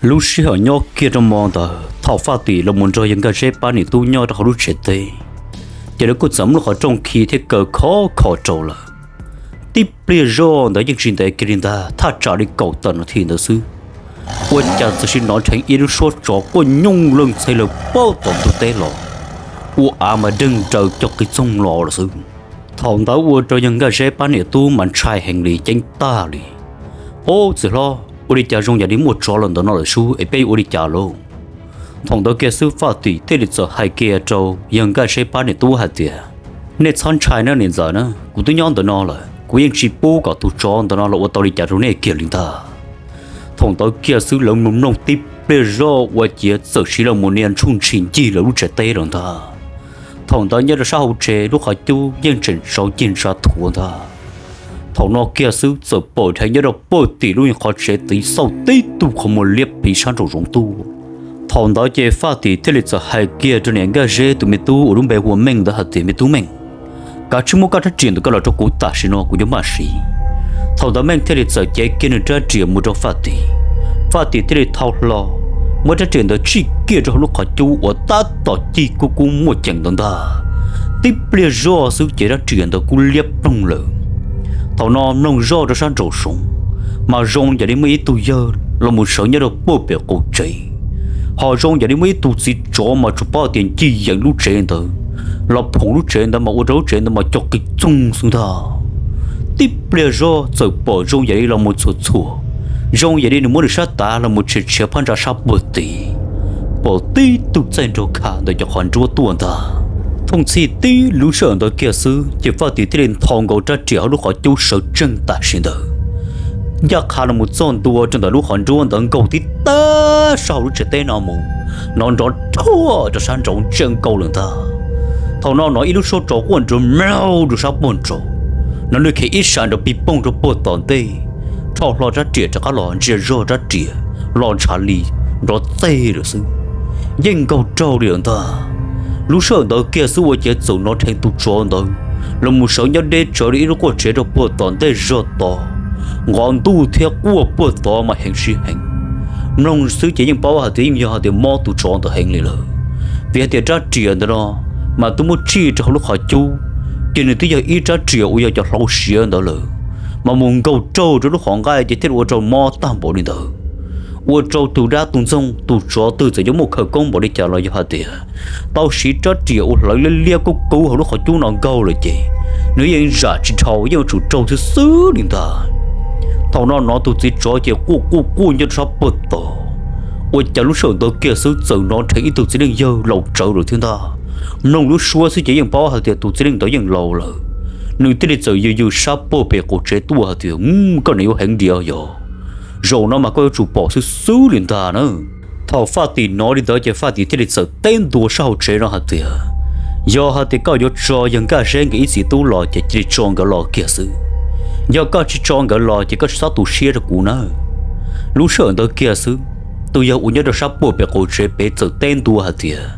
Lub sij hawm nyob kiag rau hmo ntawd thaum Faj Tim los mus nrog yawg Nkaj Zeb pab niam tub nyob rau hauv lub tsev teb, ces lawv kuj txawm muab lub qhov rooj khi thiab kaw khov kho rau lawm. Tib pliag zoj ntawd yeej tsis ntev kiag li ntag, thaj tsam li kaum tawm nas this ntawd xwb, ua cas txawm sim hnov dheev ib lub suab tsov quaj nyooj leej txhej lawm puag tom ntug teb los, ua av mas deeg raws cov qis txoog los lawm xwb. Thaum ntawd ua rau yawg Nkaj Zeb pab niam tub mas ntshai heev li, ceeb tag li. Ob, txiv hlob, ua li cas zoo yam li muaj tsov los ntawm no lawm sub, es peb yuav ua li cas lauj? Thaum ntawd kiag xwb Faj Tim thiaj li txawm hais kiag rau yawg Nkaj Zeb pab niam tub hais tias, nej txhob ntshai na niam ntxawm na, kuv twb nyob ntawm no lawm, kuv yeej tsis pub kom tus tsov ntawm no los ua tau li cas rau nej kiag li ntag. Thaum ntawd kiag xwb lawv mloog mloog tib pliag zoj ua ciav txawm sim los mus nias ntshoob ntshis ncig lawv lub tsev teb lawm ntag. Thaum ntawd nyob rau sab hauv tsev lub qhov cub yeej tseem tsauv cig ntsa thuav ntag. Thaum no kiag xwb txawm pom dheev nyob rau puag tim lub qhov tsev tid xauj tib tug qhov muag liab pliv sab nraum zoov tuaj. Thaum ntawd ces Faj Tim thiaj li txawm hais kiag rau niam Nkaj Zeb tus me tub uas lub npe hu ua Meej ntawd hais tias, me tub Meej, kav tsij muab koj rab riam ntawm koj los rau kuv tam sim no kuv yuav maj siv. Thaum ntawd Meej thiaj li txawm cev kiag nws rab riam mus rau Faj Tim. Faj Tim thiaj li thau hlo, muab rab riam ntawd tsij kiag rau hauv lub qhov cub uas tab tom cig kub kub muaj ceem ntawd ntag. Tib pliag zoj xwb ces rab riam ntawd kub liab ploog lawm. Thaum no mloog zoj rau sab nraum zoov, mas zoo yam li muaj ib tug yawg los mus sawv nyob rau puag pem qaum tsev, ho zoo yam li muaj ib tug txiv tsov mas tsuas paub tias ncig yeem lub tsev ntawd los phoom lub tsev ntawd mas ua rau lub tsev ntawd mas cov qis txoog xwb ntag. Tib pliag zoj txawm pom zoo yam li los mus txhuam txhuam, zoo yam li nws muab nws sab tav los mus tshiav tshiav phab ntsa sab puag tid, pom tib tug txaij nraug kha ntawm cov qhov nruab tuaj ntag. Thooj txhij tib lub sij hawm ntawd kiag xwb ces Faj Tim thiaj li nthos nkaus rab riam hauv lub qhov cub sawv tsees tam sim ntawd, ncaj qha los mus txog ntua rau ntawm lub qhov nruab ntawd nkaug tib tag sab hauv lub tsev teb no mus, hnov nrov rhuaj rau sab nraud ntsia nkaus lawm ntag. Thaum no hnov ib lub suab tsov quaj nrov mlaug rau sab puag nraud, hnov nws khev ib sab nrov pig poog rau puag tom ntej, rho hlo rab riam rov qab los ntsia zog rab riam los ntshav li nrov txeg lawm xwb, yeej nkaug raug li lawm ntag. Lub sij hawm ntawd kiag xwb ua ciav txawm hnov dheev tus tsov ntawd los mus sawv nyob deb tsawv li ib lub quaj tsev rau puag tom ntej zog tod, nqov ntuj thiab quaj puag tod mas heev sib heev. Mloog xwb ces yeej paub hais tias yeej yog hais tias mob tus tsov ntawd heev li lawm, vim hais tias rab riam ntawd no mas twb muab tsij rau hauv lub qhov cub, ces nws twb yog ib rab riam uas yog cov hlau siav ntawd lawm, mas mus nkaug raug rau lub qhov nqaij ces thiaj li ua rau mob tag npaum li ntawd. Ua rau tus dab tus ntxoog tus tsov twg txawm yuav muaj khawv koob npaum li cas los yog hais tias tau siv rab riam uas hlawv liab liab kub kub hauv lub qhov cub no nkaug lawm ces nws yeej zam tsis dhau, yeej yuav tsum raug xwb xwb li ntag. Thaum no hnov tus txiv tsov ces quaj quj quj nyob rau sab puag tod, ua cas lub sij hawm ntawd kiag xwb txawm hnov dheev ib tug txiv neej yawg laus tsawv lawm thiab ntag. Mloog lub suab xwb ces yeej paub hais tias tus txiv neej ntawd yeej laus lawm. Nws thiaj li txawm yws yws sab puag pem qaum tsev tuaj hais tias, koj niam yuav heev diam yog, zaum no mas koj yuav tsum pom xwb xwb li ntag na. Thaum Faj Tim hnov li ntawd ces Faj Tim thiaj li txawm teb ntua sab hauv tsev no hais tias, yog hais tias koj yuav tso yawg Nkaj Zeb nkawd ib txiv tub los ces cia li tso nkawd los kiag xwb. Yog koj tsis tso nkawd los ces koj tsis txhob tu siab rau kuv nawb. Lub sij hawm ntawd kiag xwb, tus yawg uas nyob rau sab puag pem qaum tsev pem txawm teb ntua hais tias,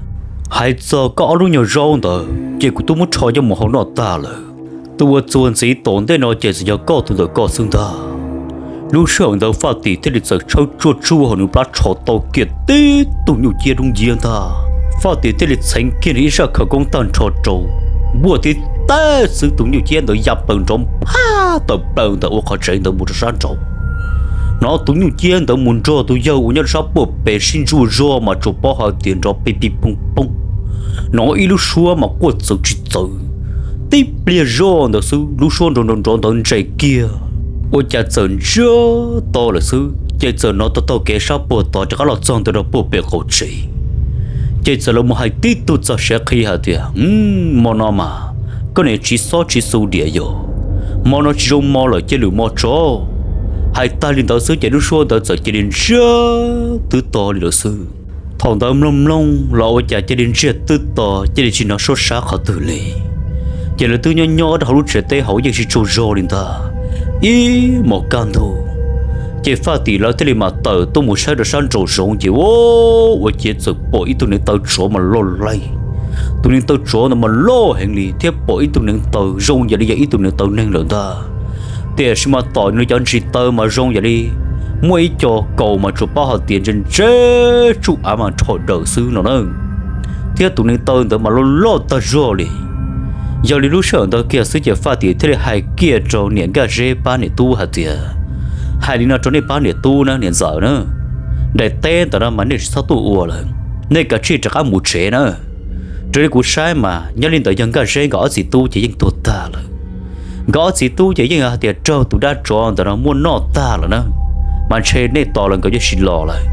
hais txog koj ob lub nyuag zaub ntawd ces kuv twb muab rho coj mus hau noj tag lawm. Tus uas txuas ntxiv tom ntej no ces txawm yog koj tus ntawm koj xwb ntag. Lub sij hawm ntawd Faj Tim thiaj li txawm tshawb tsuaj tsuaj hauv nws plab tsho tau kiag tib tug nyuj ciab dub nciab ntag. Faj Tim thiaj li txheev kiag nws ib zaj khawv koob tag nrho rau, npuaj tib teg xwb tus nyuj ciab ntawd ya plaws nrov phaj tawm plaws ntawm ua qhov tsev ntawd mus rau sab nraud. Hnov tus nyuj ciab ntawd mus nrog tus yawg uas nyob rau sab puag pem sib ntsuaj zog mas tsuas paub hais tias nrov pig pig poog poog, hnov ib lub suab mas quaj txawv tsis txawv. Tib pliag zoj ntawd xwb lub suab nrov nrov nrov ntawd ntsais kiag, ua cas txawm ntsiag to lawm xwb ces txawm hnov taug taug kev sab puag tod rov qab los txog ntawm rau puag pem qaum tsev. Ces txawm los mus hais tib tug txog siav qhi hais tias, hmo no mas koj niam tsiv xob tsiv xu diam yog, hmo no tsis zoo mo lawm cia lwm mo tso. Hais tag li ntawd xwb ces lub suab ntawd txawm cia li ntsiag twb to li lawm xwb. Thaum ntawd mloog mloog los ua cas cia li ntsiag twb to, cia li tsis hnov suab sab qhov twg li. Ces lawv twb nyob nyob rau hauv lub tsev teb hauv yeej tsis tsaug zog li ntag, ib hmos kaj ntug. Ces Faj Tim lawv thiaj li mam tawm tuaj mus saib rau sab nraum zoov ces ua, ua ciav txawm pom ib tug neev taw tsov mas loj laig. Tus neev taw tsov ntawd mas loj heev li thiab pom ib tug neev taw zoo yam li yog ib tug neev taw neeg lawm ntag. Tiam sis mas tom nws cov ntsis taw mas zoo yam li muaj ib co kaus mas tsuas paub hais tias ntse ntse, tsuj av mas rhom daws xwb no na, thiab tus neev taw ntawd mas loj loj tag zog li. Yog li lub sij hawm ntawd kiag xwb ces Faj Tim thiaj li hais kiag rau niam Nkaj Zeb pab niam tub hais tias, hais li no rau nej pab niam tub na niam ntxawm na, daim teb ntawm no mas nej tsis txhob tuaj ua lawm, nej kav tsij rov qab mus tsev na. Raws li kuv saib mas nyob li ntawd yog Nkaj Zeb nkawd ob txiv tub ces yeej tuag tag lawm. Nkawd ob txiv tub ces yeej hais tias raug tus dab tsov ntawm no muab noj tag lawm na, mas ntshe nej tos los nkawd yuav tsis los lawm.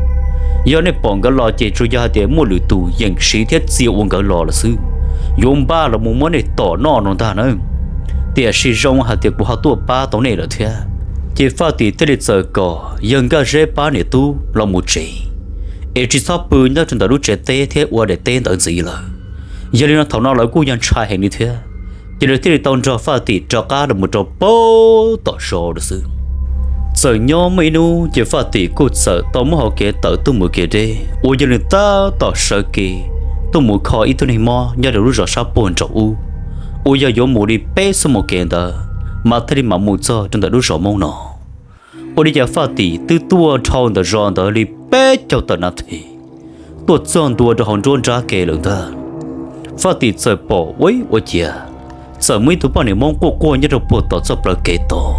Yog nej pom nkawd los ces tsuas yog hais tias muaj lwm tus yeem siv thiab txia ua nkawd los lawm xwb, yuav npaj los mus muab nej tom noj no ntag na. Tiam sis zoo hais tias kuv ho tuaj pab tau nej lawm thiab. Ces Faj Tim thiaj li txawm kom yawg Nkaj Zeb pab niam tub los mus tsev, es tsis txhob pw nyob rau ntawm lub tsev teb thiab ua daim teb ntawd ntxiv lawm. Yog li no thaum no lawv kuj yog ntshai heev li thiab, ces lawv thiaj li tau nrog Faj Tim rov qab los mus rau pem tom zos lawm xwb. Txawm nyob muaj ib hnub ces Faj Tim kuj txawm tau muab hau kev tawm tuaj mus kev deb uas yog nws tab tom sawv kev tuaj mus kho ib tug neeg mob nyob rau lub zos sab puag nraum ub, uas yog yuav mus li peb xuab moos kev ntawd mas thiaj li mam mus txog rau ntawm lub zos Hmoob no. Ua li cas Faj Tim twb tuaj dhau ntawm zos ntawd li peb caug tawm nas this, tuaj txog ntua rau hauv nruab nrab kev lawm ntag. Faj Tim txawm pom ua ib ua ciav txawm muaj ib tug poj niam Hmoob quaj quaj nyob rau puag tom txoj plawv kev tod,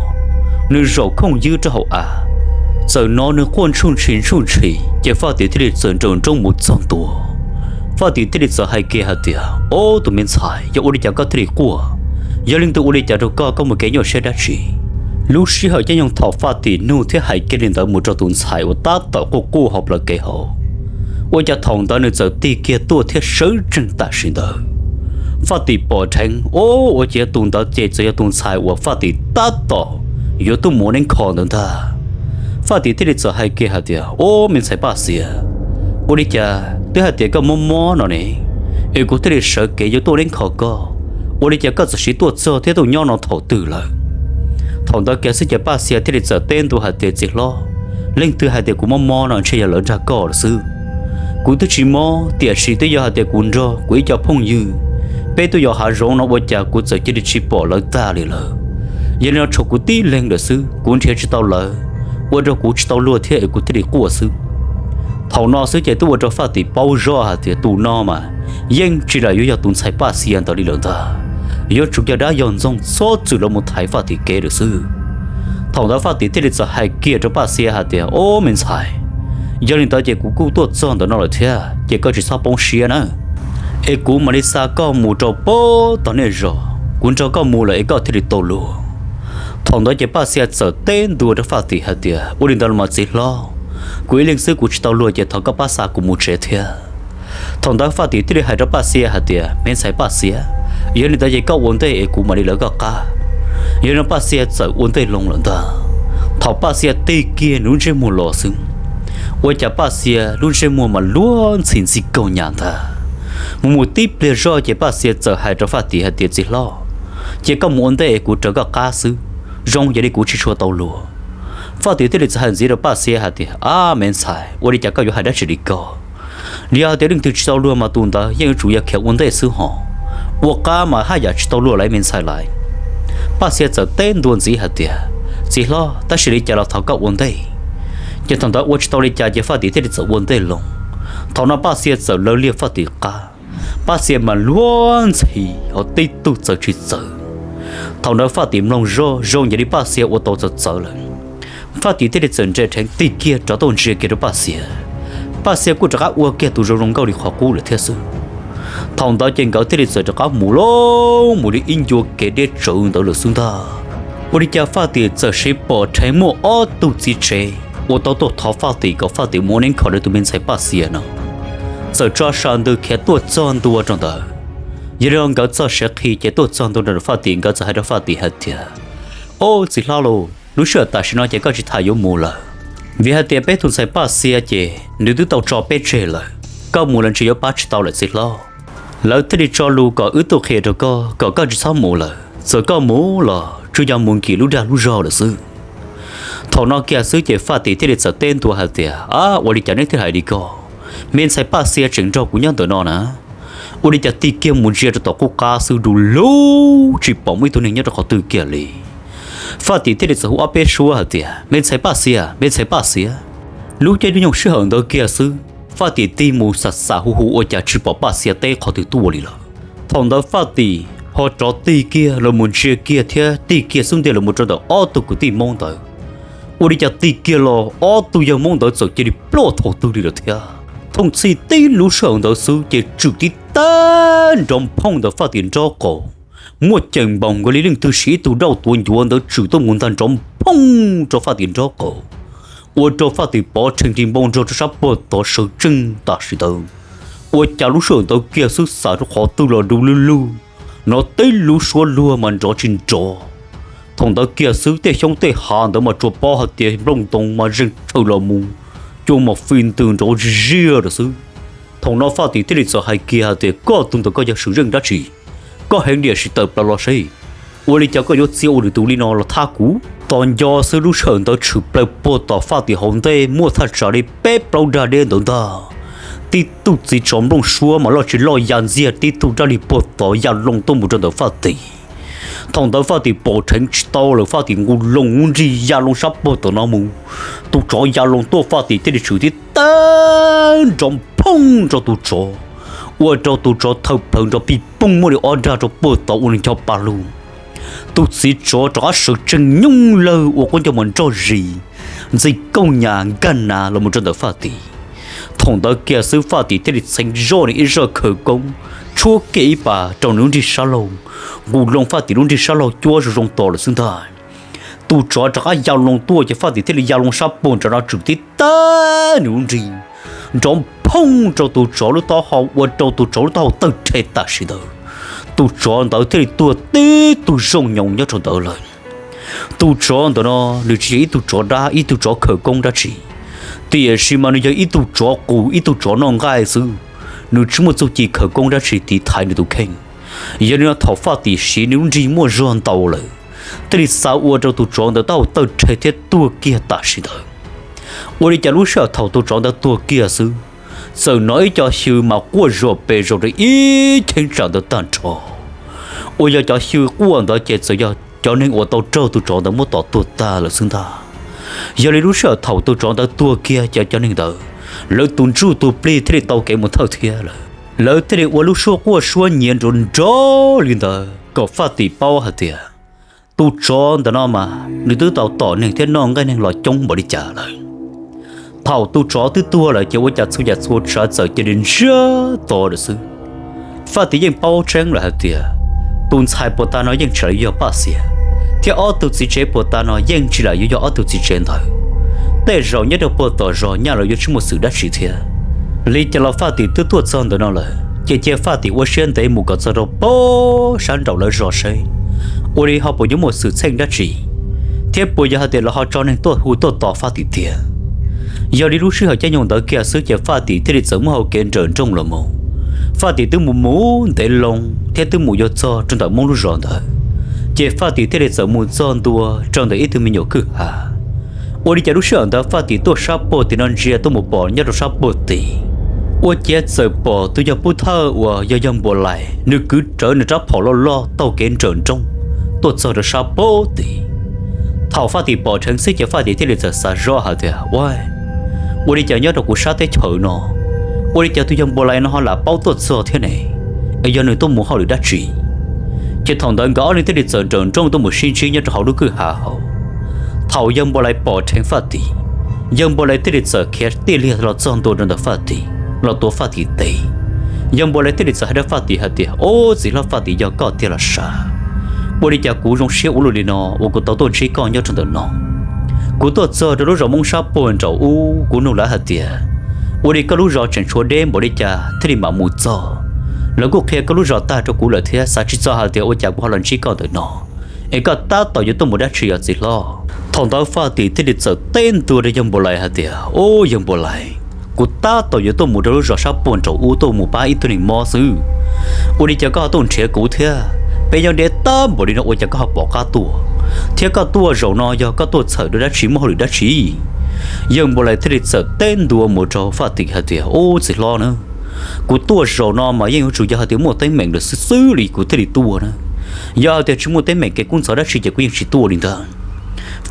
nws zaum khooj ywb rau hauv av, txawm hnov nws quaj ntsuj ntshis ntsuj ntshis ces Faj Tim thiaj li txawm nrawm nroos mus txog ntua. Faj Tim thiaj li txawm hais kiag hais tias, Ob, tus me ntxhais, yog ua li cas koj thiaj li quaj? Yog leej twg ua li cas rau koj, koj muaj kev nyuaj siab dab tsi? Lub sij hawm caij nyoog thaum Faj Tim nug thiab hais kiag li ntawd mus rau tus ntxhais uas tab tom quaj quaj hauv plawv kev hauv, ua cas thaum ntawd nws txawm tig kiag tuaj thiab sawv tsees tam sim ntawd. Faj Tim pom dheev, Ob, ua ciav tus ntawd ces txawm yog tus ntxhais uas Faj Tim tab tom yuav tuaj mus ua neeb kho ntawd ntag. Faj Tim thiaj li txawm hais kiag hais tias, Ob, me ntxhais Paj Xias, ua li cas twb hais tias koj mob mob no ne, es kuv thiaj li sawv kev yuav tuaj ua neeb kho koj, ua li cas koj txawm siv tuaj txog thiab tuaj nyob no thaum twg lawm? Thaum ntawd kiag xwb ces Paj Xias thiaj li txawm teb ntua hais tias, Txiv hlob, leej twg hais tias kuv mob mob no, ntshe yog lawv dag koj lawm xwb. Kuv twb tsis mob, tiam sis twb yog hais tias kuv nrog kuv ib co phooj ywg peb tuaj yos hav zoov no ua cas kuv txawm cia li tsis pom lawv tag li lawm. Yog li no tshuav kuv tib leeg lawm xwb, kuv nrhiav tsis tau lawv, ua rau kuv tsis tau luag thiab es kuv thiaj li quaj xwb. Thaum no xwb ces twb ua rau Faj Tim paub zoj hais tias tus no mas yeej tsis lam yuav yog tus ntxhais Paj Xias ntawd li lawm ntag, yuav tsum yog dab yog ntxoog txhob txwm los mus thaiv Faj Tim kev lawm xwb. Thaum ntawd Faj Tim thiaj li txawm hais kiag rau Paj Xias hais tias, Ob, me ntxhais, yog li ntawd ces kuv kuj tuaj txog ntawm no lawm thiab ces koj tsis txhob poob siab na, es kuv mam li xa koj mus rau pem tom nej zos, kuv nrog koj mus lawm es koj thiaj li tau luag. Thaum ntawd ces Paj Xias txawm teb ntua rau Faj Tim hais tias, Ua li ntawd los mas txiv hlob, kuv ib leeg xwb kuv tsis tau luag ces thov koj pab xa kuv mus tsev thiab. Thaum ntawd Faj Tim thiaj li hais rau Paj Xias hais tias, Me ntxhais Paj Xias, yog li ntawd ces koj ua ntej es kuv mam li lawv koj qab. Yog li no Paj Xias txawm ua ntej loo lawm ntag. Thaum Paj Xias tig kiag nws lub ntsej muag los xwb, ua cas Paj Xias lub ntsej muag mas luag ntxhi ntxi kaug nyam ntag. Mus mus tib pliag zoj ces Paj Xias txawm hais rau Faj Tim hais tias, Txiv hlob, cia koj mus ua ntej es kuv raws koj qab xwb, zoo yog li kuv tsis tshua tau luag. Faj Tim thiaj li txawm hais ntxiv rau Paj Xias hais tias, Ab, me ntxhais, ua li cas koj yuav hais dab tsi li ko? Yog hais tias leej twg tsis tau luag mas tus ntawd yeej yuav tsum yog khiav ua ntej xwb hos, ua qab mas haj yam tsis tau luag lawm me ntxhais lais. Paj Xias txawm teb ntua ntxiv hais tias, Txiv hlob, tab sis li cas los thov koj ua ntej. Ces thaum ntawd ua tsis tau li cas ces Faj Tim thiaj li txawm ua ntej loo. Thaum no Paj Xias txawm law liag Faj Tim qab. Paj Xias mas luag ntxhi hos tib tug txawv tsis txawv. Thaum ntawd Faj Tim mloog zoj zoo yog li Paj Xias ua tau txawv txawv lawm. Faj Tim thiaj li txawm nres dheev tig kiag rov tuaj ntsia kiag rau Paj Xias. Paj Xias kuj rov qab ua kiag tus zoo zoo nkauj li qhov qub lawm thiab xwb. Thaum ntawd ces nkawd thiaj li txawm rov qab mus lauj, mus li ib ncua kev deb tsawv ntawd lawm xwb ntag. Ua li cas Faj Tim txawm siv pom dheev muaj ob tug txiv tsev uas tau tuaj thov Faj Tim kom Faj Tim mus ua neeb kho rau tus me ntxhais Paj Xias no, txawm tso sam ntws khiav tuaj txog ntua rau ntawd. Yog li nkawd txoj siav qhi ces tuaj txog ntua rau Faj Tim, nkawd txawm hais rau Faj Tim hais tias, Ob, txiv hlob lauj, lub sij hawm tam sim no ces koj tsis tas yuav mus lawm, vim hais tias peb tus ntxhais Paj Xias ces nws twb tau tso peb tseg lawm. Koj mus los ntshe yuav pab tsis tau lawm txiv hlob. Lawv thiaj li tso lus kom wb tuaj qhia rau koj kom koj tsis txhob mus lawm, txawm koj mus los tsuas yog mus nkim lub dag lub zog lawm xwb. Thaum no kiag xwb ces Faj Tim thiaj li txawm teb ntua hais tias, Ab, ua li cas neb thiaj hais li ko? Me ntxhais Paj Xias tseem nrog kuv nyob ntawm no na. Ua li cas tig kiag mus ntsia rau tom qub qab xwb du lug tsis pom muaj ib tug neeg nyob rau qhov twg kiag li. Faj Tim thiaj li txawm hu ob peb suab hais tias, Me ntxhais Paj Xias, me ntxhais Paj Xias. Lub caij nyoog sij hawm ntawd kiag xwb, Faj Tim tig mus xam xam hu hu ua cas tsis pom Paj Xias teb qhov twg tuaj li lawm. Thaum ntawd Faj Tim ho rov tig kiag los mus ntsia kiag thiab tig kiag xub ntiag los mus rau ntawm ob tug kwv tij Hmoob ntawd. Ua li cas tig kiag los ob tug yawg Hmoob ntawd txawm cia li ploj thaum twg li lawm thiab. Thooj txhij tib lub sij hawm ntawd xwb ces tswm tib tag nrov phooj ntawm Faj Tim nraub qaum, muaj ceem npaum nkaus li leej twg siv ib tug dauj tuav ncuav ntawd tswm tuaj mus ntag nrov phooj rau Faj Tim nraub qaum, ua rau Faj Tim pov rhees nrig npau nrog rau sab puag tod sawv tsees tam sim ntawd. Ua cas lub sij hawm ntawd kiag xwb xav rau qhov twg los du lug lug, hnov tib lub suab luag mas nrov tsis nrov. Thaum ntawd kiag xwb tej xyoob tej hav ntawd mas tsuas paub hais tias nplooj ntoo mas zeeg tshaw los mus, cua mas fi ntws nrov ziaj lawm xwb. Thaum no Faj Tim thiaj li txawm hais kiag hais tias, Koj tus ntawd koj yog swm zeej dab tsi? Koj heev diam sim tawm plaws los seb, ua li cas koj yuav txia ua lwm tus li no los thab kuv. Tos nco xwb lub sij hawm ntawd tshwm plaws puag tom Faj Tim hauv ntej muaj thaj tsam li peb plaub dag deb ntawd ntag. Tib tug txiv tsov nplooj suab mas loj tsis loj ya ntxiag tib tug dab li puag tod ya loo tuaj mus rau ntawm Faj Tim. Thaum ntawd Faj Tim pom rheev tsis tau lawm, Faj Tim nqus loo lub nrig ya loo sab puag tom no mus. Tus tsov ya loo tuaj Faj Tim thiaj li tshwm tib tag nrov phooj rau tus tsov, ua rau tus tsov thawm plawv nrov pij pooj muaj li ob dag rau puag tod ua nws ncho pa lug. Tus txiv tsov rov qab sawv tsees nyooj lawg ua quab ncaug mas nrog zis, ntxi kauj nyas nkag nav los mus rau ntawm Faj Tim. Thaum ntawd kiag xwb Faj Tim thiaj li txheev zoj nws ib zaj khawv koob, tshuab kiag ib pas rau nws lub nrig sab laug, nqus loo Faj Tim lub nrig sab laug cuab zoo zoo tos lawm xwb ntag. Tus tsov rov qab ya loo tuaj ces Faj Tim thiaj li ya loo sab puag nram no tswm tib tag nws lub nrig, nrov phooj rau tus tsov lub taub hau ua rau tus tsov lub taub hau tawg rhe tam sim ntawd. Tus tsov ntawd thiaj li tuag tib tug zooj nyoos nyob rau ntawd lawm. Tus tsov ntawm no nws tsis yog ib tug tsov dab ib tug tsov khawv koob dab tsi, tiam sis mas nws yog ib tug tsov qus ib tug tsov noj nqaij xwb. Nws tsis muaj txuj ci khawv koob dab tsi tiv thaiv nws tus kheej. Yog li no thaum Faj Tim siv nws lub nrig muaj zog ntau lawm, thiaj li xav ua rau tus tsov ntawd taub hau tawg rhe thiab tuag kiag tam sim ntawd. Ua li cas lub sij hawm thaum tus tsov ntawd tuag kiag xwb, txawm hnov ib co xyw mas quaj zom pes zaum rau ib cheeb tsam ntawd tag nrho. Uas yog cov xyw quaj ntawd ces txawm yog cov neeg uas tau raug tus tsov ntawd muab tom tuag tag lawm xwb ntag. Yog li lub sij hawm thaum tus tsov ntawd tuag kiag ces cov neeg ntawd, lawv tus ntsuj tus plig thiaj li tau kev mus thawj thiab lawm. Lawv thiaj li ua lub suab quaj suab nyiav nrov nrov li ntawd kom Faj Tim paub hais tias tus tsov ntawm no mas nws twb tau tom neeg thiab noj nqaij neeg los coob npaum li cas lawm. Thaum tus tsov twb tuag lawm ces ua cas txhua yam txhua tsav txawm cia li ntsiag to lawm xwb. Faj Tim yeej paub tseeb lawm hais tias tus ntxhais puag ta no yeej tsis yog Paj Xias, thiab ob tug txiv tsev puag ta no yeej tsis lam yuav yog ob tug txiv tsev ntawd. Tej zaum nyob rau puag tom zos nyaj los yuav tsis muaj xwm dab tsi thiab. Li cas los Faj Tim twb tuaj txog ntawm no lawm ces cia Faj Tim ua siab ntev mus kom txog rau pem sab nraum lawv zos seb ua li ho puas yuav muaj xwm txheej dab tsi, thiab puas yog hais tias lawv ho tso neeg tuaj hu tuaj tos Faj Tim tiag. Yog li lub sij hawm caij nyoog ntawd kiag xwb ces Faj Tim thiaj li txawm muaj hau kev nrawm nrooj los mus. Faj Tim twb mus mus ntev loo thiab twb mus yuav txog rau ntawm Hmoob lub zos ntawd, ces Faj Tim thiaj li txawm mus txog ntua rau ntawm ib tug me nyuam kwj ha. Ua li cas lub sij hawm ntawd Faj Tim tuaj sab puag tim no ntsia tuaj mus pom nyob rau sab puag tim, ua ciav txawm pom tus yawg pub thawj uas yog yawg Npua Lais nws kwv rawv nws rab phom loj loj taug kev nrawm nrooj tuaj txog rau sab puag tim. Thaum Faj Tim pom dheev xwb ces Faj Tim thiaj li txawm xav zoj hais tias, Ua, ua li cas nyob rau kuv sab teb chaws no, ua li cas tus yawg Npua Lais no ho lam paub tuaj txog thiab ne? Es yog nws tuaj mus hauj lwm dab tsi? Ces thaum ntawd nkawd ob leeg thiaj li txawm nrawm nrooj tuaj mus sib ntsib nyob rau hauv lub kwj ha hauv. Thaum yawg Npua Lais pom dheev Faj Tim, yawg Npua Lais thiaj li txawm khiav tij liag los txog ntua rau ntawm Faj Tim los tuav Faj Tim tes. Yawg Npua Lais thiaj li txawm hais rau Faj Tim hais tias, Ob, txiv hlob Faj Tim, yog koj tiag los sav? Ua li cas kuv zoo siab ua luaj li no uas kuv tau tuaj ntsib koj nyob rau ntawm no? Kuv tuaj txog rau lub zos Hmoob sab puag nraum ub, kuv nug lawv hais tias, Ua li koj lub zos tseem tshuav deb npaum li cas thiaj li mam mus txog? Lawv kuj qhia koj lub zos tag rau kuv lawm thiab, xav tsis txog hais tias ua cas kuv ho los ntsib koj ntawm no, es koj tab tom yuav tuaj mus dab tsi os txiv hlob? Thaum ntawd Faj Tim thiaj li txawm teb ntua rau yawg Npua Lais hais tias, Ob, yawg Npua Lais, kuv tab tom yuav tuaj mus rau lub zos sab puag nraum ub tuaj mus pab ib tug neeg mob xwb. Ua li cas koj ho tuaj nrhiav kuv thiab? Peb nyob deb tag npaum li no ua cas koj ho pom qab tuaj? Thiab koj tuaj zaum no yog koj tuaj txhawm rau dab tsi, muaj hauj lwm dab tsi? Yawg Npua Lais thiaj li txawm teb ntua mus rau Faj Tim hais tias, Ob, txiv hlob na, kuv tuaj zaum no mas yeej yuav tsum yog hais tias muaj teeb meem lawm xwb xwb li kuv thiaj li tuaj na. Yog hais tias tsis muaj teeb meem kev kub ntxhov dab tsi ces kuv yeej tsis tuaj li ntag.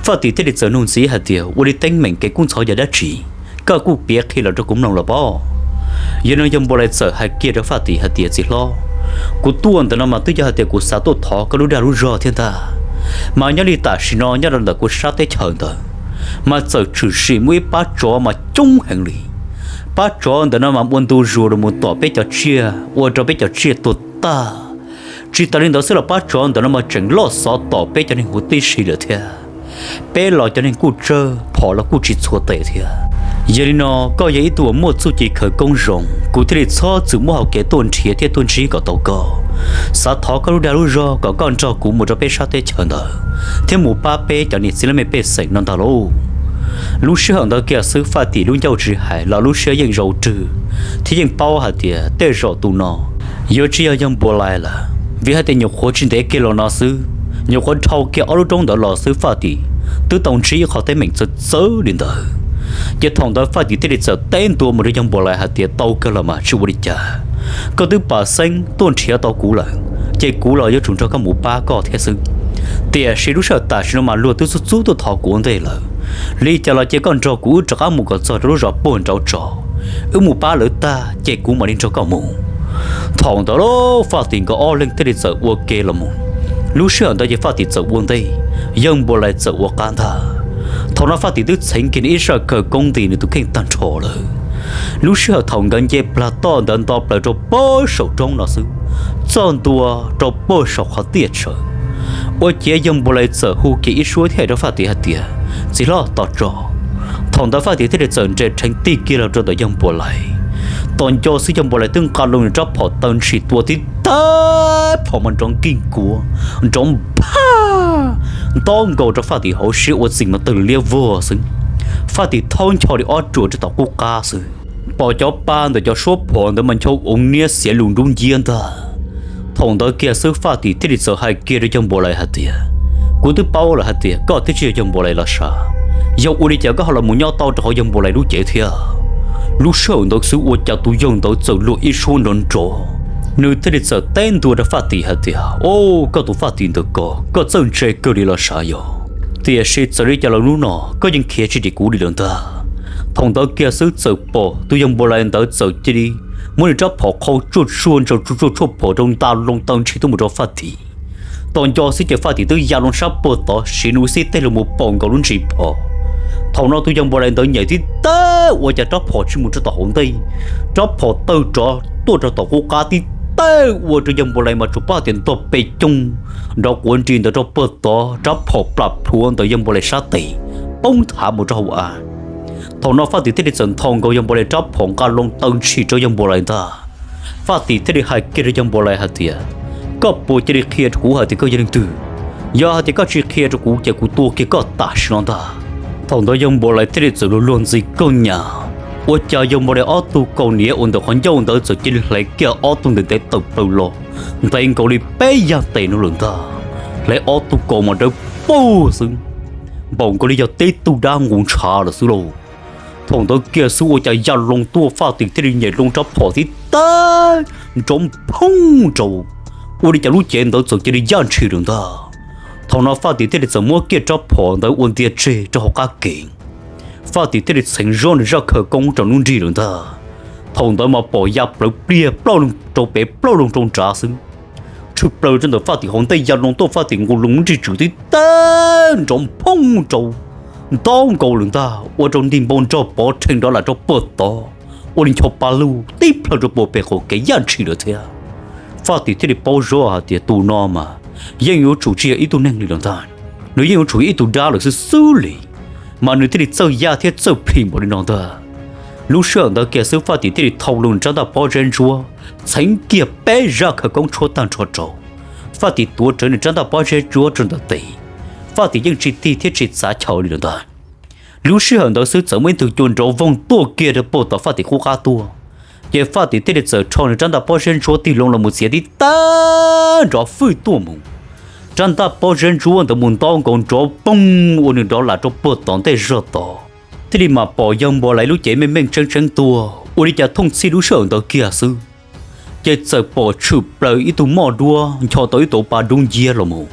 Faj Tim thiaj li txawm nug ntxiv hais tias, ua li teeb meem kev kub ntxhov yog dab tsi? Koj kuj piav qhia los rau kuv mloog los pob. Yog li no yawg Npua Lais txawm hais kiag rau Faj Tim hais tias, txiv hlob, kuv tuaj ntawm no mas twb yog hais tias kuv xav tuaj thov koj lub dag lub zog thiab ntag. Mas nyob li tam sim no nyob rau ntawm kuv sab teb chaws ntawd, mas txawm tshwm sim muaj ib pab tsov mas coob heev li. Pab tsov ntawm no mas ua ntu zus los mus tom peb cov tsiaj, ua rau peb cov tsiaj tuag tag. Tsis tas li ntawd xwb los pab tsov ntawm no mas tseem loj xov tom peb cov neeg huv tib si lawm thiab. Peb los cov neeg kuj tsawg, phom los kuj tsis txhua tes thiab. Yog li no, koj yog ib tug uas muaj txuj ci khawv koob zoo, kuv thiaj li txhob txwm muab hau kev tuaj nrhiav thiab tuaj ntsib kom tau koj. Xav thov koj lub dag lub zog kom koj nrog kuv mus rau peb sab teb chaws ntawd thiab mus pab peb cov niam txiv laj mej pej xeem no ntag lauj. Lub sij hawm ntawd kiag xwb Faj Tim lub ncauj tsis hais los lub siab yeej zoo rwg thiab yeej paub hais tias tej zaum tus no yuav tsis yog yawg Npua Lais lawm, vim hais tias nyuam qhuav tsis ntev kiag los no xwb, nyuam qhuav dhau kiag ob lub roob ntawd los xwb Faj Tim twb tau ntsib ib qho teeb meem txawv txawv li ntawd. Ces thaum ntawd Faj Tim thiaj li txawm teb ntua mus rau yawg Npua Lais hais tias, tau kawg los mas tsis ua li cas, koj twb pam xeeb tuaj nrhiav tau kuv lawm, ces kuv los yuav tsum nrog koj mus pab koj thiab xwb. Tiam sis lub sij hawm tam sim no mas luag twb xub xub tuaj thov kuv ua ntej lawm. Li cas los cia koj nrog kuv wb rov qab mus kom txog rau lub zos puag nraud tso, wb mus pab lawv tag ces kuv mam li nrog koj mus. Thaum ntawd Faj Tim nkawd ob leeg thiaj li txawm ua ke los mus. Lub sij hawm ntawd ces Faj Tim txawm ua ntej, yawg Npua Lais txawm ua qab ntag. Thaum no Faj Tim twb txheev kiag nws ib zaj khawv koob nti nws tus kheej tag nrho lawm. Lub sij hawm thaum nkawd nce plag toj ntawd nto plaws rau pem saum roob no xwb, txog ntua rau pem saum qhov tiaj tsawv, ua ciav yawg Npua Lais txawm hu kiag ib suab thiab hais rau Faj Tim hais tias, txiv hlob tos tso. Thaum ntawd Faj Tim thiaj li txawm nres rheev tig kiag los rau ntawm yawg Npua Lais. Tos nco xwb yawg Npua Lais twb nqa loo nws rab phom taw ntshis tua tib teg, phom mas nrov nkig nkuav, nrov nphaj nto nkaus rau Faj Tim hauv siab ua txim mas tawg liab vog xwb. Faj Tim thaub ncho li ob ruam rau tom qub qab xwb, pom cov pa ntawm cov suab phom ntawd mas ncho oov niab xiav lus nrub nciab ntag. Thaum ntawd kiag xwb Faj Tim thiaj li txawm hais kiag rau yawg Npua Lais hais tias, kuv twb paub lawm hais tias koj twb tsis yog yawg Npua Lais los sav, yog ua li cas koj ho los mus nyob tau rau hauv yawg Npua Lais lub cev thiab? Lub sij hawm ntawd xwb ua cas tus yawg ntawd txawm luag ib suab nrov nrov, nws thiaj li txawm teb ntua rau Faj Tim hais tias, o, koj tus Faj Tim ntawm ko, koj txawj ntse kawg li los sav yog, tiam sis txawm li cas los hnub no koj yeej khiav tsis dim kuv li lawm ntag. Thaum ntawd kiag xwb txawm pom tus yawg Npua Lais ntawd txawm cia li muab nws rab phom qhau tsuaj tsuaj ntsaws tsuaj tsuaj tshuaj phom rau nta loo taw ntshis tuaj mus rau Faj Tim. Tos nco xwb ces Faj Tim twb ya loo sab puag tod siv nws xib teg los mus pom nkaus lub ntsis phom. Thaum no tus yawg Npua Lais ntawd nyem tib teg ua cas rab phom tsis mus rau tom hauv ntej, rab phom tawg rov tuaj rau tom qub qab tib teg ua rau yawg Npua Lais mas tsuas paub hais tias ntog pes coog nrov quav nris ntawd rau puag tod, rab phom plam plhuav ntawm yawg Npua Lais sab tes poob nthav mus rau hauv av. Thaum no Faj Tim thiaj li txawm nthos nkaus yawg Npua Lais rab phom nqa loo taw ntshis rau yawg Npua Lais ntag. Faj Tim thiaj li hais kiag rau yawg Npua Lais hais tias, koj puas cia li qhia rau kuv hais tias koj yog leej twg? Yog hais tias koj tsis qhia rau kuv ces kuv tua kiag koj tam sim no ntag. Thaum ntawd yawg Npua Lais thiaj li txawm luag luag ntxhi kawg nyam, ua cas yawg Npua Lais ob tug kaus hniav uas ntawm qhov ncauj ntawd txawm cia li hlais kiag ob tug ntev ntev tawm plaws los, ntev nkaus li peb yag tes no lawm ntag. Hlais ob tug kaus mas dawb paug xwb, npaum nkaus li yog tib tug dab nqus ntshav lawm xwb lauj. Thaum ntawd kiag xwb ua cas ya loo tuaj Faj Tim thiaj li nyem loo rab phom tib teg nrov phooj rau, ua li cas lub cev ntawd txawm cia li yaj ntshis lawm ntag. Thaum no Faj Tim thiaj li txawm muab kiag rab phom ntawd ua ntiag tseg rau hauv qab ke. Faj Tim thiaj li txheev zoj nws zaj khawv koob rau hnub nrig lawm ntag. Thaum ntawd mas pom ya plawv pliag plaub leeg rau pem plaub leeg rau nrad xwb. Tshwm plaws rau ntawm Faj Tim hauv ntej ya loo tuaj Faj Tim nqus loo hnub nrig tswm tib teg nrov phooj rau, ntaub nkaus lawm ntag ua rau ntig npau nrog pov rhees nrov lam rau puag tod, ua li ncho pa luj tib plhaw rau puag pem qaum kev yaj ntshis lawm thiab. Faj Tim thiaj li paub zoj hais tias tus no mas yeej yuav tsum tsis yog ib tug neeg li lawm ntag, nws yeej yuav tsum yog ib tug dab lawm xwb xwb li, mas nws thiaj li txawj yaj thiab txawj plhis npaum li no ntag. Lub sij hawm ntawd kiag xwb Faj Tim thiaj li thau loo nws rab ntaj pob zeb ntsuab, txheev kiag peb zaj khawv koob tshuab tag nrho rau. Faj Tim tuav rawv nws rab ntaj pob zeb ntsuab rau ntawm tes, Faj Tim yeej tsis tig thiab tsis txav chaw li lawm ntag. Lub sij hawm ntawd xwb txawm muaj ib tug cua nrov voog tuaj kiag rau puag tom Faj Tim qub qab tuaj, ces Faj Tim thiaj li txawm rho nws rab ntaj pob zeb ntsuab tig loo los mus txiav tib teg nrov fwj tuaj mus. Rab ntaj pob zeb ntsuab ntawd mus ntaub nkaus nrov poog ua nws nrov lam rau puag tom ntej zog tod, thiaj li mam pom yawg Npua Lais lub cev meej meej tseeb tseeb tuaj ua li cas thooj txhij lub sij hawm ntawd kiag xwb, ces txawm pom tshwm plaws ib tug moj duab ncho tau ib tauv pa dub nciab los mus.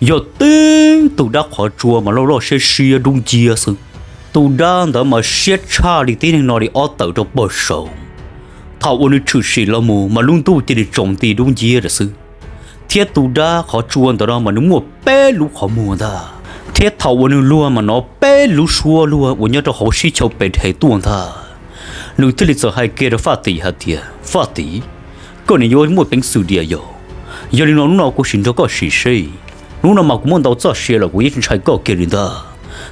yog tib tug dab qhov tsua mas loj loj siab siab dub nciab xwb. Tus dab ntawd mas siab tshaj li tib neeg no li ob tawm rau pog saud. Thaum uas nws tshwm sim los mus mas lub ntuj cia li tsaus nti dub nciab lawm xwb. Thiab tus dab qhov tsua ntawd no mas nws muaj peb lub qhov muag ntag, thiab thaum uas nws luag mas hnov peb lub suab luag uas nyob rau hauv sib chaw pes rhe tuaj ntag. Nws thiaj li txawm hais kiag rau Faj Tim hais tias, Faj Tim, koj niam yuav muaj peev xwm diam yog? Yog li no hnub no kuv sim nrog koj sim seb. Hnub no mas kuv muaj ntau txoj sia los kuv yeej tsis ntshai koj kiag li ntag.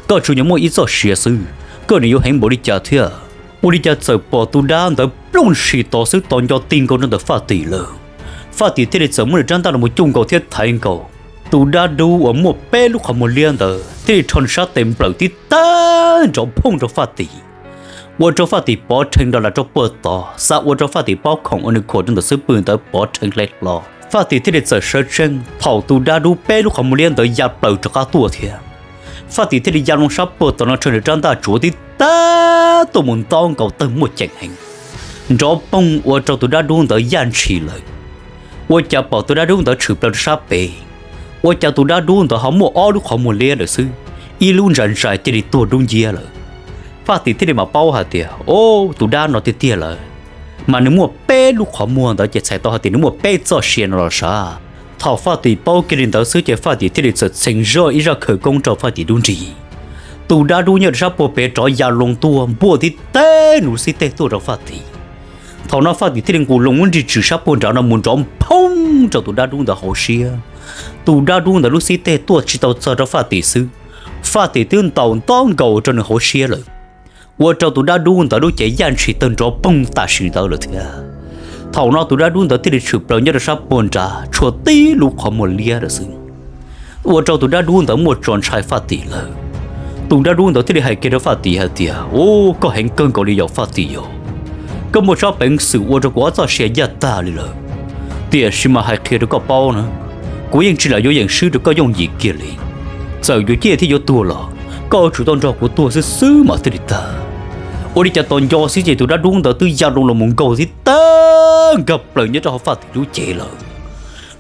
Koj tsuas yog muaj ib txoj sia xwb, koj niam yuav heev npaum li cas thiab? Ua li cas txawm pom tus dab ntawd plooj ntshis tod xwb, tos nco ti nkaus rau ntawm Faj Tim lawm. Faj Tim thiaj li txawm muab nws rab ntaj los cuj nkaus thiab thaiv nkaus. Tus dab dub uas muaj peb lub qhov muag liab ntawd thiaj li rho nws sab tes nplawm tib tag nrov phooj rau Faj Tim, ua rau Faj Tim pov rhees nra las rau puag tod, xav ua rau Faj Tim pob khoom uas nws khuam rau ntawm xub pwg ntawd pov rhees hle hlo. Faj Tim thiaj li txawm sawv tsees thaum tus dab dub peb lub qhov muag liab ntawd ya plaws rov qab tuaj thiab. Faj Tim thiaj li ya loo sab puag tod no rho nws rab ntaj tsuav tib tag tuaj mus ntaub nkaus tawg muaj ceem heev, nrov poog ua rau tus dab dub ntawd yaj ntshis lawm. Ua cas pom tus dab dub ntawd tshwm plaws rau sab pem, ua cas tus dab dub ntawd ho muaj ob lub qhov muag liab lawm xwb, ib lub ntsais ntsais cia li tuag dub nciab lawm. Faj Tim thiaj li mam paub hais tias, O, tus dab no tiag tiag lawm, mas nws muaj peb lub qhov muag ntawd ces txhais tau hais tias nws muaj peb txoj sia no los sav. Thaum Faj Tim paub kiag li ntawd xwb ces Faj Tim thiaj li txawm txheev zoj ib zaj khawv koob rau Faj Tim lub nrig. Tus dab dub nyob rau sab puag pem rov ya loo tuaj npuaj tib teg nws lub xib teg tuaj rau Faj Tim. Thaum no Faj Tim thiaj li nqus loo lub nrig tswm sab puag nrad no mus nrov phooj rau tus dab dub ntawd hauv siab. Tus dab dub ntawd lub xib teg tuaj tsis tau txog rau Faj Tim xwb, Faj Tim twb ntaus ntaub nkaus rau nws hauv siab lawm, ua rau tus dab dub ntawd lub cev yaj ntshis tawg nrov poog tam sim ntawd lawm thiab. Thaum no tus dab dub ntawd thiaj li tshwm plaws nyob rau sab puag nrad tshuav tib lub qhov muag liab lawm xwb, ua rau tus dab dub ntawd muaj tso ntshai Faj Tim lawm. Tus dab dub ntawd thiaj li hais kiag rau Faj Tim hais tias, U, koj heev kawg nkaus li yog Faj Tim yog? Koj muaj tsob peev xwm ua rau kuv ob txoj sia yaj tag li lawm. Tiam sis mas hais qhia rau koj paub na, kuv yeej tsis lam yuav yeem swb rau koj yooj yim kiag li. Txawm yuav ciaj thiab yuav tuag los koj yuav tsum tau nrog kuv tuag xwb xwb mas thiaj li tag. Ua li cas tos nco xwb ces tus dab dub ntawd twb ya loo los mus nkaug tib tag nkag plaws nyob rau hauv Faj Tim lub cev lawm.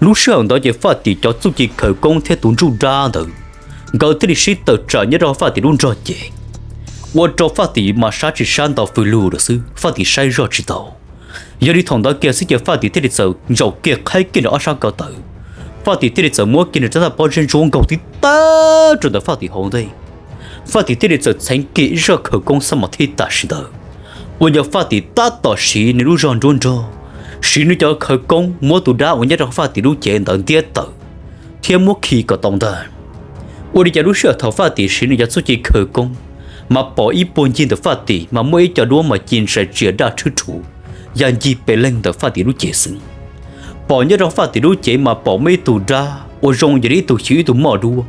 Lub sij hawm ntawd ces Faj Tim cov txuj ci khawv koob thiab tus ntsuj dab ntawd, nkawd thiaj li sib tawm tsam nyob rau Faj Tim lub nrog cev, ua rau Faj Tim mas sab tsis sab ntaus fws lug lawm xwb, Faj Tim saib zoj tsis tau. Yog li thaum ntawd kiag xwb ces Faj Tim thiaj li txawm ntsaum kiag qhib kiag nws ob sab ko taw, Faj Tim thiaj li txawm muab kiag nws rab ntaj pob zeb ntsuab nkaug tib tag rau ntawm Faj Tim hauv ntej. Faj Tim thiaj li txawm txheev kiag ib zaj khawv koob xab mos thib tam sim ntawd, uas yog Faj Tim tab tom siv nws lub zog nruab nrog, siv nws cov khawv koob muab tus dab uas nyob rau Faj Tim lub cev ntawd ntiab tawm thiab muab khi kom tau ntag. Ua li cas lub sij hawm thaum Faj Tim siv nws cov txuj ci khawv koob, mas pom ib puag ncig ntawm Faj Tim mas muaj ib co duab mas ci ntsa tsias daj rhwb rhuv ya ncig pes leeg ntawm Faj Tim lub cev xwb. Pom nyob rau Faj Tim lub cev mas pom muaj ib tug dab uas zoo yog li ib tug xyw ib tug moj duab,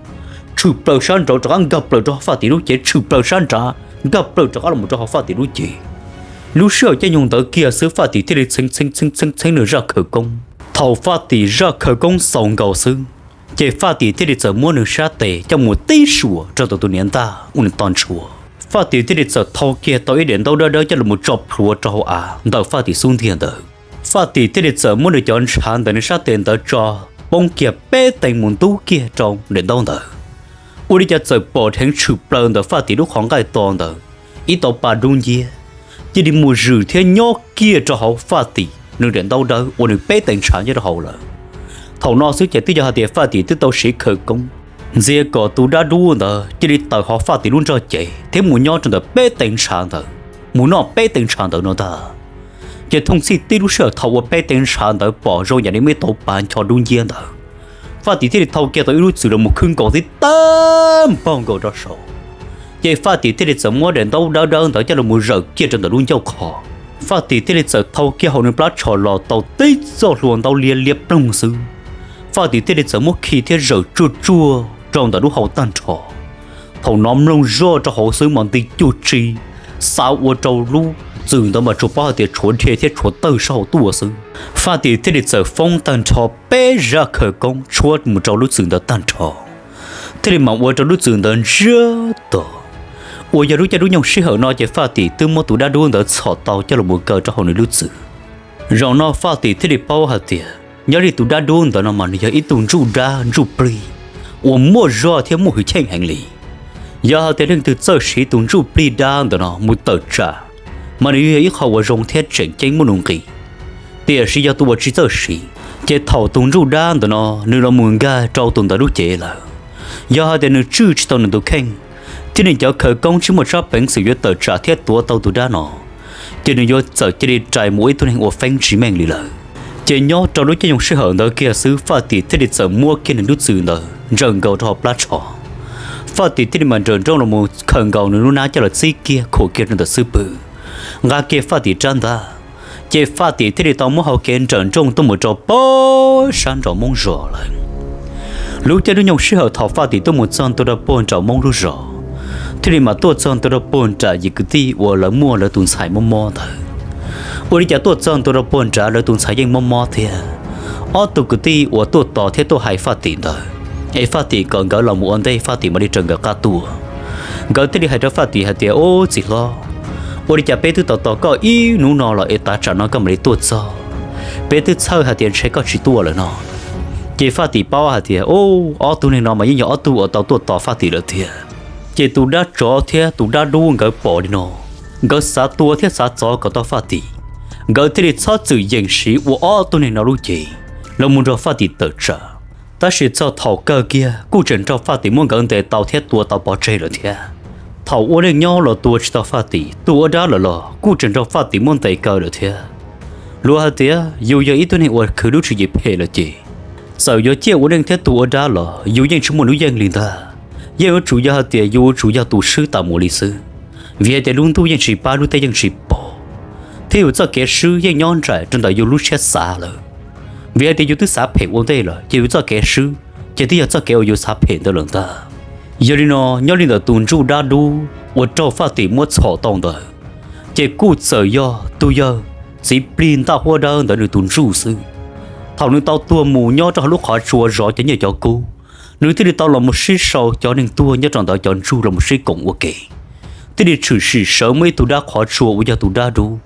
tshwm plaws sab nraud rov qab nkag plaws rau Faj Tim lub cev, tshwm plaws sab nrad nkag plaws rov qab los rau hauv Faj Tim lub cev. Lub sij hawm caij nyoog ntawd kiag xwb Faj Tim thiaj li txheev txheev txheev txheev nws zaj khawv koob. Thaum Faj Tim zaj khawv koob xaus nkaus xwb, ces Faj Tim thiaj li txawm muab nws sab tes coj mus tib suas rau ntawm tus niam ntaj uas nws tau ntshua. Faj Tim thiaj li txawm thau kiag tau ib daim ntaub dawb dawb coj los tso plhuav rau hauv av ntawm Faj Tim xub ntiag ntawd. Faj Tim thiaj li txawm muab nws cov ntshav ntawm nws sab tes ntawd tso poob kiag peb teev mus ntub kiag rau daim ntaub ntawd. Ua li cas txawm pom dheev tshwm plaws ntawm Faj Tim lub qhov nqaij to ntawd ib tauv pa dub nciab, cia li mus zwm thiab nyob kiag rau hauv Faj Tim nws daim ntaub dawb uas nws peb teev ntshav nyob rau hauv lawm. Thaum no xwb ces twb yog hais tias Faj Tim twb tau siv khawv koob ntxias kom tus dab dub ntawd cia li tawm hauv Faj Tim lub nrog cev thiab mus nyob rau ntawm peb teev ntshav ntawd, mus noj peb teev ntshav ntawd no ntag. Ces thooj txhij tib lub sij hawm thaum uas peb teev ntshav ntawd pom zoo yam li muaj ib tauv pa ncho dub nciab ntawd, Faj Tim thiaj li thau kiag tau ib lub txwm los mus khwb nkaus tib tag npaug nkaus rau saud. Ces Faj Tim thiaj li txawm muab daim ntaub dawb dawb ntawd coj los mus zawm kiag rau ntawm lub ncauj qhov. Faj Tim thiaj li txawm thau kiag hauv nws plab tsho los tau tib txoj hlua ntaub liab liab ploog xwb, Faj Tim thiaj li txawm muab khi thiab zawm tsuag tsuag rau ntawm lub hau tag nrho. Thaum no mloog zoj rau hauv xwb mas nti cuj tsi, xav ua rau lub txwm ntawd mas tsuas paub hais tias tshuav dej thiab tshuav tawg sab hauv tuaj xwb. Faj Tim thiaj li txawm foob tag nrho peb zaj khawv koob tshuab mus rau lub txwm ntawd tag nrho, thiaj li mam ua rau lub txwm ntawd ntsiag to. Uas yog lub caij lub nyoog sij hawm no ces Faj Tim twb muab tus dab dub ntawd txhom tau coj los mus kaw rau hauv nws lub txwm. Zaum no Faj Tim thiaj li paub hais tias nyob li tus dab dub ntawd no mas nws yog ib tug ntsuj dab ntsuj plig uas muaj zog thiab muaj hwj chim heev li. Yog hais tias leej twg txawj siv tus ntsuj plig dab ntawm no mus tawm tsam, mas nws yog ib qho uas zoo thiab tseem ceeb muaj nuj nqis. Tiam sis yog tus uas tsis txawj siv, ces thaum tus ntsuj dab ntawm no nws los mus nkag rau tus ntawd lub cev lawm, yog hais tias nws tswj tsis tau nws tus kheej, thiab nws cov khawv koob tsis muaj tsab peev xwm yuav tawm tsam thiab tuav tau tus dab no, ces nws yuav txawm cia li rais mus ua ib tug neeg uas feeb tsis meej li lawm. Ces nyob rau lub caij nyoog sij hawm ntawd kiag xwb, Faj Tim thiaj li txawm muab kiag nws lub txwm ntawd nrawm nkaus rau hauv plab tsho. Faj Tim thiaj li mam nrawm nrooj los mus khawm nkaus nws lub hnab coj los txib kiag khuam kiag rau ntawm xub pwg, nqa kiag Faj Tim rab ntaj. Ces Faj Tim thiaj li tau muab hau kev nrawm nrooj tuaj mus rau pem sab nraum Moob zos lawm. Lub caij lub nyoog sij hawm thaum Faj Tim tuaj mus txog ntua rau puag nram Moob lub zos, thiaj li mam tuaj txog ntua rau puag nram yim kwv tij uas lawv muaj lawv tus ntxhais mob mob ntawd. Ua li cas tuaj txog ntua rau puag nrad lawv tus ntxhais yeej mob mob thiab. Ob tug kwv tij uas tuaj tos thiab tuaj hais Faj Tim ntawd, es Faj Tim kom nkawd los mus ua ntej Faj Tim mam li raws nkawd qab tuaj. Nkawd thiaj li hais rau Faj Tim hais tias, Ub, txiv hlob, ua li cas peb twb tos tos koj ib hnub no los es tav tsam no koj mam li tuaj txog? Peb twb txhawj hais tias ntshe koj tsis tuaj lawm no. Ces Faj Tim paub hais tias, Ub, ob tug neeg no mas yeej yog ob tug uas tau tuaj tos Faj Tim lawm tiag. Ces tus dab tsov thiab tus dab dub nkawd pom li no, nkawd xav tua thiab xav txov kom tau Faj Tim, nkawd thiaj li txhob txwm yeem siv ua ob tug neeg no lub cev los mus nrog Faj Tim tawm tsam. Tab sis txog thaum kawg kiag kuj tseem nrog Faj Tim muab nkawd ntes tau thiab tua tau pov tseg lawm thiab. Thaum ua neej nyob los tua tsis tau Faj Tim, tus ua dab lawm los kuj tseem nrog Faj Tim muab ntes kaw lawm thiab. Luag hais tias yus yog ib tug neeg uas khwv lub tswv yim phem lawm ces, txawm yuav ciaj ua neej thiab tua ua dab los yus yeej tsis muaj hnub yeej li ntag. Yeej yuav tsum yog hais tias yus yuav tsum yog tus swb tas mus li xwb, vim hais tias lub ntuj yeej tsis pab lub teb yeej tsis pom, thiab yus txoj kev swb yeej nyob nraim rau ntawm yus lub siab xav lawm. Vim hais tias yus twb xav phem ua ntej lawm ces yus txoj kev swb ces twb yog txoj kev uas yus xav phem ntawd lawm ntag. Yog li no, nyob li ntawm tus ntsuj dab dub uas raug Faj Tim muab txhom tau ntawd, ces kuj txawm yog tus yawg txiv plig ntaj huab dawb ntawd nws tus ntsuj xwb. Thaum nws tau tuag mus nyob rau hauv lub qhov tsua zov cov nyiaj cov kub, nws thiaj li tau los mus sib sau cov neeg tuag nyob rau ntawd cov ntsuj los mus sib koom ua ke, thiaj li tshwm sim sawv muaj ib tug dab qhov tsua uas yog tus dab dub.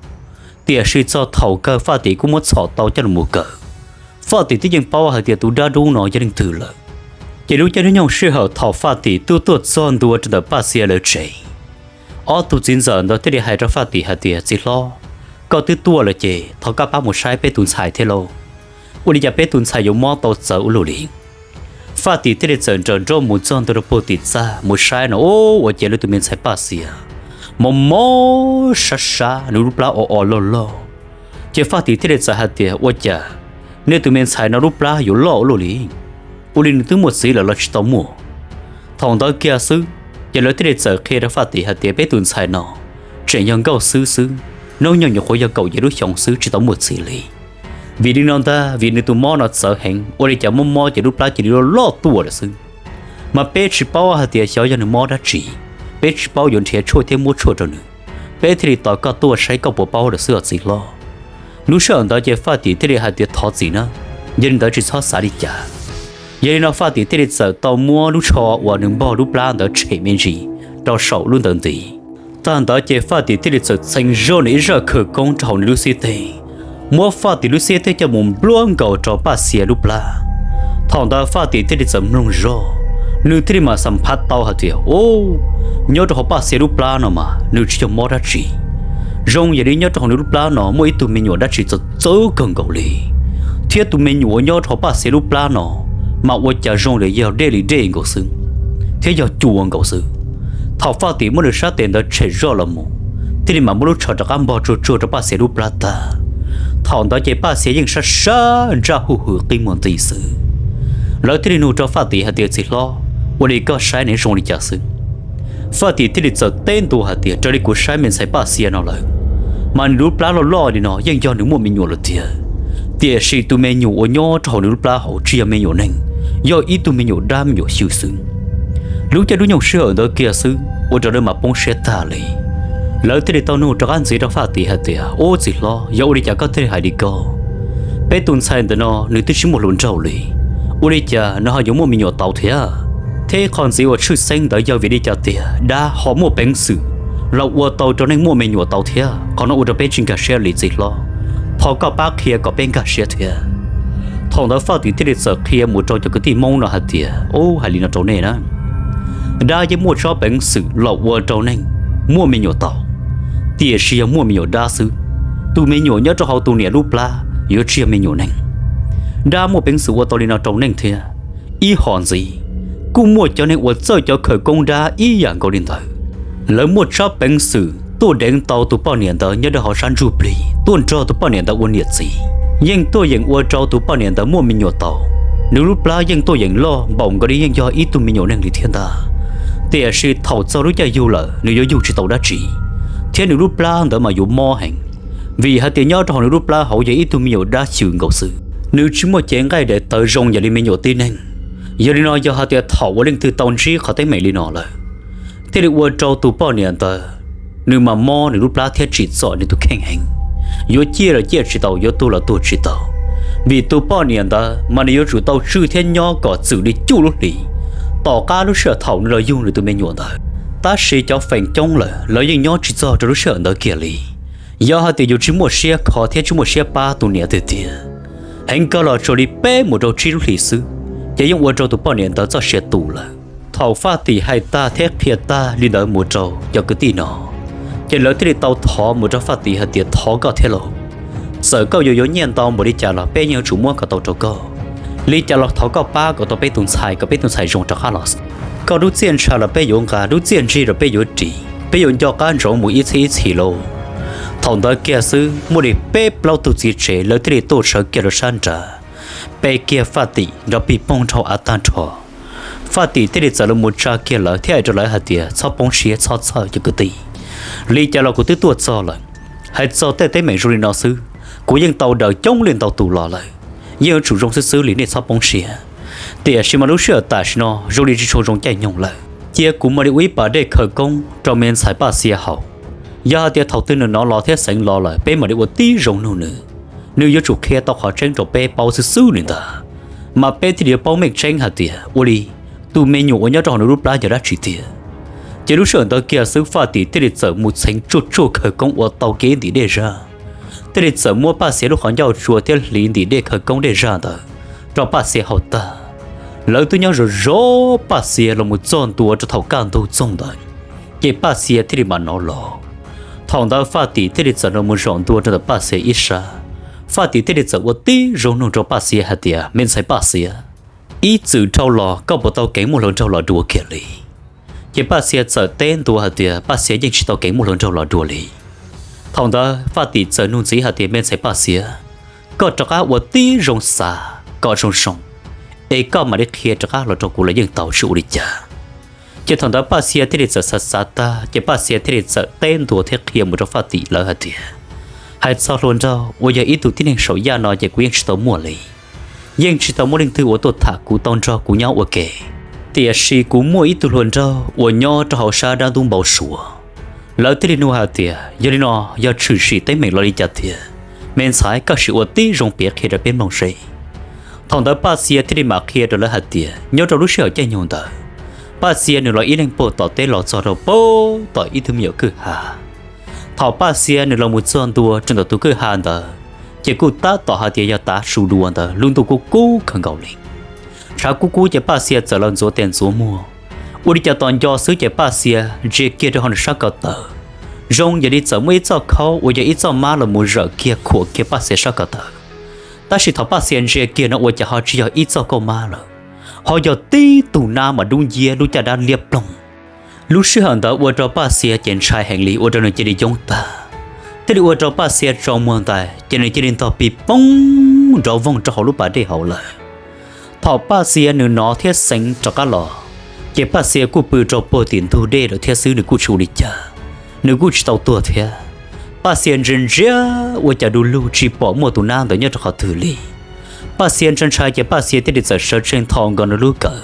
Tiam sis txog thaum kawg Faj Tim kuj muab txhom tau coj los mus kaw. Faj Tim twb yeej paub hais tias tus dab dub no yog leej twg lawm. Ces lub caij lub nyoog sij hawm thaum Faj Tim tuaj tuaj txog ntua rau ntawm Paj Xia lawv tsev, ob tug txiv ntxawm ntawd thiaj li hais rau Faj Tim hais tias, Txiv hlob, koj twb tuaj lawm ces thov koj pab mus saib peb tus ntxhais thiab lauj. Ua li cas peb tus ntxhais yuav mob tau txawv ua luaj li? Faj Tim thiaj li txawm nrawm nrob mus txog ntua rau puag tim txaj mus saib no, ub, ua cas lawv tus me ntxhais Paj Xia mob mob sab sab, nws lub plab o o loj loj. Ces Faj Tim thiaj li txawm hais tias, Ua cas nej tus me ntxhais no lub plab yuav loj ua luaj li? Ua li nws twb muaj txiv lawm los tsis tau muaj? Thaum ntawd kiag xwb, ces lawv thiaj li txawm qhia rau Faj Tim hais tias, Peb tus ntxhais no tseem yog nkauj xwb xwb, hnub nyoog nyuam qhuav yog kaum yim lub xyoo xwb, tsis tau muaj txiv li. Vim li no ntag, vim nws tus mob no txawv heev, ua li cas mob mob ces lub plab cia li loj loj tuaj lawm xwb. Mas peb tsis paub hais tias xyov yog nws mob dab tsi, peb tsis paub yuav nrhiav tshuaj thiab muab tshuaj rau nws. Peb thiaj li tos koj tuaj saib koj puas paub lawm xwb os txiv hlob. Lub sij hawm ntawd ces Faj Tim thiaj li hais tias, Thov txim na, yog li ntawd tsis txhob xav li cas. Yog li no Faj Tim thiaj li txawm tau muab lub tsho uas nws npog lub plab ntawd tshem me ntsis rau saum lub ntawd nti. Tag ntawd ces Faj Tim thiaj li txawm txheev zoj nws ib zaj khawv koob rau hauv nws lub xib teg, muab Faj Tim lub xib teg coj mus npluab nkaus rau Paj Xia lub plab. Thaum ntawd Faj Tim thiaj li txawm mloog zoj, nws thiaj li mam xam phav tau hais tias, Ub, nyob rau hauv Paj Xia lub plab no mas nws tsis yog mob dab tsi. Zoo yam li nyob rau hauv nws lub plab no muaj ib tug me nyuam dab tsi txawv txawv kawg nkaus li, thiab tus me nyuam uas nyob rau hauv Paj Xia lub plab no mas ua cas zoo li yog dej li dej nkaus xwb, thiab yog cua nkaus xwb. Thaum Faj Tim muab nws sab tes ntawd tshem zoj los mus, thiaj li mam muab lub tsho rov qab npog tsuag tsuag rau Paj Xia lub plab tag. Thaum ntawd ces Paj Xia yeej sab sab ntsaj huj hwm qi muag nti xwb. Lawv thiaj li nug rau Faj Tim hais tias, Txiv hlob, ua li koj saib nws zoo li cas xwb? Faj Tim thiaj li txawm teb ntua hais tias, Raws li kuv saib me ntxhais Paj Xia no lawm, mas nws lub plab loj loj li no yeej yog nws muaj me nyuam lawm tiag. Tiam sis tus me nyuam uas nyob rau hauv nws lub plab hauv tsis yog me nyuam neeg, yog ib tug me nyuam dab me nyuam xyw xwb. Lub caij lub nyoog sij hawm ntawd kiag xwb ua rau lawv mas poob siab tag li. Lawv thiaj li tau nug rov qab ntxiv rau Faj Tim hais tias, Ub txiv hlob, yog ua li cas koj thiaj li hais li ko? Peb tus ntxhais ntawm no nws twb tsis muaj hluas nraug li, ua li cas nws ho yuav muaj me nyuam tau thiab? Thiab ib qho ntxiv uas tshwj xeeb ntawd yog vim li cas tiag dab ho muaj peev xwm los ua tau rau neeg muaj me nyuam tau thiab? Qhov no ua rau peb tsis nkag siab li txiv hlob, thov koj pab qhia kom peb nkag siab thiab. Thaum ntawd Faj Tim thiaj li txawm qhia mus rau cov kwv tij Hmoob no hais tias, Ub, hais li no rau nej na, dab yeej muaj tsob peev xwm los ua rau neeg muaj me nyuam tau, tiam sis yog muaj me nyuam dab xwb. Tus me nyuam nyob rau hauv tus niam lub plab yuav tsis yog me nyuam neeg. Dab muaj peev xwm ua tau li no rau neeg thiab. Ib hom ntxiv, kuj muaj cov neeg uas txawj cov khawv koob dab ib yam nkaus li ntawd. Lawv muaj tsob peev xwm tuaj deev tau tus poj niam ntawd nyob rau hauv sab ntsuj plig, tuaj nrog tus poj niam ntawd ua niam txiv, yeej tuaj yeem ua rau tus poj niam ntawd muaj me nyuam tau. Nws lub plab yeej tuaj yeem loj npaum nkaus li yeej yog ib tug me nyuam neeg li thiab ntag. Tiam sis thaum txog lub caij yug lawm, nws yuav yug tsis tau dab tsi, thiab nws lub plab ntawd mas yuav mob heev, vim hais tias nyob rau hauv nws lub plab hauv yog ib tug me nyuam dab xyw nkaus xwb. Nws tsis muaj cev nqaij daim tawv zoo yam li me nyuam tib neeg. Yog li no, yog hais tias thaum ua leej twg tau ntsib qhov teeb meem li no lawm, thiaj li ua rau tus poj niam ntawd, nws mas mob nws lub plab thiab tsim txom nws tus kheej heev. Yuav ciaj los ciaj tsis tau, yuav tuag los tuag tsis tau, vim tus poj niam ntawd mas nws yuav tsum tau tswj thiab nyob kom txwm li cuaj lub hlis, tom qab lub sij hawm thaum nws los yug nws tus me nyuam ntawd. Tab sis cov feem coob lawm, lawv yeej nyob tsis txog rau lub sij hawm ntawd kiag li. Yog hais tias yus tsis muaj siab kho thiab tsis muaj siab pab tus niam tiag tiag, heev kawg los tsuas li peb mus rau tsib lub hlis xwb, ces yeej ua rau tus poj niam ntawd txoj sia tu lawm. Thaum Faj Tim hais tag thiab qhia tag li ntawd mus rau cov kwv tij no, ces lawv thiaj li tau thov mus rau Faj Tim hais tias, Thov koj thiab lauj, txawm koj yuav yuav nyiaj ntau npaum li cas los peb yeej yuav tsum muab kom tau rau koj. Li cas los thov koj pab kom tau peb tus ntxhais, kom peb tus ntxhais zoo rov qab los. Koj lub txiaj ntsha los peb yuav nqa, lub txiaj ntsig los peb yuav ris, peb yuav nco qab ntsoov mus ib txhiab ib txhis lauj. Thaum ntawd kiag xwb muaj li peb plaub tug txiv tsev lawv thiaj li tuaj sawv kiag rau sab nrad, pe kiag Faj Tim nrov pig poog rau av tag nrho. Faj Tim thiaj li txawm los mus tsa kiag lawv thiab hais rau lawv hais tias, Txhob poob siab txhob txhawj cov kwv tij, li cas los kuv twb tuaj txog lawm. Hais txog tej teeb meem zoo li no xwb, kuv yeej tau daws coob leej ntau tus los lawm, yeej yuav tsum zoo xwb xwb li, nej txhob poob siab. Tiam sis mas lub sij hawm tam sim no zoo li tsis tshua zoo caij nyoog lawm, cia kuv mam li ua ib pas dej khawv koob rau me ntxhais Paj Xia haus. Yog hais tias thaum twg nws hnov los thiab xeev los lawm peb mam li ua tib zoo nug nws, nws yuav tsum qhia tau qhov tseeb rau peb paub xwb xwb li ntag, mas peb thiaj li yuav paub meej tseeb hais tias ua li tus me nyuam uas nyob rau hauv nws lub plab yog dab tsi tiag. Ces lub sij hawm ntawd kiag xwb Faj Tim thiaj li txawm mus txheev tsuaj tsuaj khawv koob ua tau kiag ib ntim dej zaj, thiaj li txawm muab Paj Xia lub qhov ncauj tsua thiab hliv ntim dej khawv koob dej zaj ntawd rau Paj Xia haus tag. Lawv twb nyob zov zov Paj Xia los mus txog ntua rau thaum kaj ntug txoog ntawd, ces Paj Xia thiaj li mam hnov los. Thaum ntawd Faj Tim thiaj li txawm los mus zaum ntua rau ntawm Paj Xia ib sab. Faj Tim thiaj li txawm ua tib zoo nug rau Paj Xia hais tias, Me ntxhais Paj Xia, ib txwm dhau los koj puas tau keev muaj hluas nraug los dua kiag li? Ces Paj Xia txawm teb ntua hais tias Paj Xia yeej tsis tau keev muaj hluas nraug los dua li. Thaum ntawd Faj Tim txawm nug ntxiv hais tias, Me ntxhais Paj Xia, koj rov qab ua tib zoo xav kom zoo zoo, es koj mam li qhia rov qab los rau kuv los yeej tau, tsis ua li cas. Ces thaum ntawd Paj Xia thiaj li txawm xav xav tag ces Paj Xia thiaj li txawm teb ntua thiab qhia mus rau Faj Tim lawv hais tias, Hais txog hluas nraug uas yog ib tug tib neeg saum yaj no ces kuv yeej tsis tau muaj li. Yeej tsis tau muaj leej twg uas tuaj tham kuv tau nrog kuv nyob ua ke. Tiam sis kuv muaj ib tug hluas nraug uas nyob rau hauv sab dab ntub npau suav. Lawv thiaj li nug hais tias, Yog li no, yog tshwm sim teeb meem los li cas tiag? Me ntxhais, koj sim ua tib zoo piav qhia rau peb mloog seb. Thaum ntawd Paj Xia thiaj li mam qhia rau lawv hais tias nyob rau lub sij hawm caij nyoog ntawd, Paj Xia nws los ib leeg puag tom teb los txog rau puag tom ib tug me nyuam kwj ha. Thaum Paj Xia nws los mus txog ntua rau ntawm tus kwj ha ntawd, ces kuj tab tom hais tias yog tav su dua ntawd, lub ntuj kub kub kawg nkaus li. Tshav kub kub ces Paj Xia txawm los ntxuav tes ntxuav muag, ua li cas tos nco xwb ces Paj Xia ntsia kiag rau hauv nws sab ko taw, zoo yog li txawm muaj ib txoj khaub uas yog ib txoj mab los mus zawm kiag khuam kiag Paj Xia sab ko taw. Tab sis thaum Paj Xia ntsia kiag no ua cas ho tsis yog ib txoj kauj mab lawm, ho yog tib tug nab mas dub nciab lub caj dab liab ploog. Lub sij hawm ntawd ua rau Paj Xia ces ntshai heev li ua rau nws cia li yoob tag, thiaj li ua rau Paj Xia tsaus muag ntais ces nws cia li ntog pig poob nrov voog rau hauv lub pas dej hauv lawm. Thaum Paj Xia nws hnov thiab xeev rov qab los, ces Paj Xia kuj pw rau puag tim ntug dej lawm thiab xwb, nws kuj tsis ua li cas, nws kuj tsis tau tuag thiab. Paj Xia ntsia ntsia ua cas du lug tsis pom muaj tus nab ntawd nyob rau qhov twg li. Paj Xia ntshai ntshai ces Paj Xia thiaj li txawm sawv tsees tho nkaus nws lub kawm.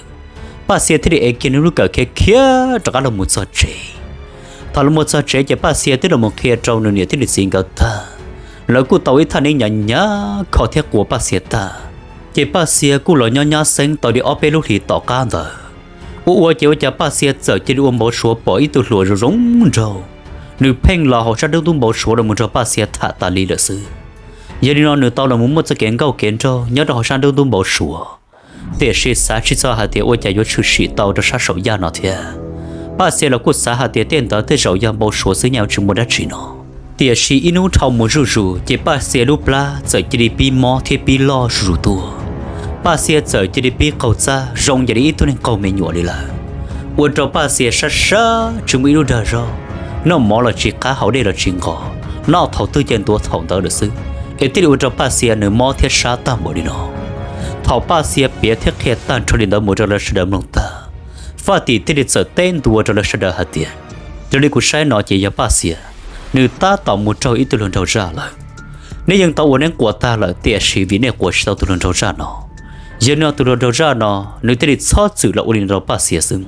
Paj Xia thiaj li ev kiag nws lub kawm khiav khiav rov qab los mus txog tsev. Thaum los mus txog tsev ces Paj Xia twb los mus qhia rau nws niam thiab nws txiv nkawd tag. Lawv kuj tau ib thaj neeb hnyav hnyav kho thiab quas Paj Xia tag. Ces Paj Xia kuj los nyob nyab xeeb tau li ob peb lub hlis tom qab ntawd. Ua ua ces ua cas Paj Xia txawm cia li ua npau suav pom ib tug hluas zoo zoo nraug, nws pheej los hauv sab dab ntub npau suav los mus nrog Paj Xia tham tas li lawm xwb. Yog li no nws tau los mus muaj txoj kev nkauj kev nraug nyob rau hauv sab nruab ntub npau suav, tiam sis xav tsis txog hais tias ua cas yuav tshwm sim tau rau sab saum yaj no thiab. Paj Xia los kuj xav hais tias tej ntawd tej zaum yog npau suav xwb, nyaj tsis muaj dab tsi no. Tiam sis ib hnub dhau mus zuj zus ces Paj Xia lub plab txawm cia li pib mob thiab pib loj zuj zus tuaj. Paj Xia txawm cia li pib qaug txaj zoo yam li ib tug neeg qaug me nyuam li lawm, ua rau Paj Xia sab sab tsis muaj ib lub dag zog, noj mov los tsis qab, haus dej los tsis nqos, noj thaum twg ces ntuav thaum ntawd lawm xwb, es thiaj li ua rau Paj Xia nws mob thiab sab tag npaum li no. Thaum Paj Xia piav thiab qhia tag nrho li ntawd mus rau lawv sawv daws mloog tag, Faj Tim thiaj li txawm teb ntua rau lawv sawv daws hais tias, raws li kuv saib no ces yog Paj Xia nws tab tom mus raug ib tug hluas nraug zaj lawm. Nej yeej tau ua neeb quas tag lawm, tiam sis vim nej quas tsis tau tus hluas nraug zaj no. Yog no tus hluas nraug zaj no nws thiaj li txhob txwm los ua li no rau Paj Xia xwb,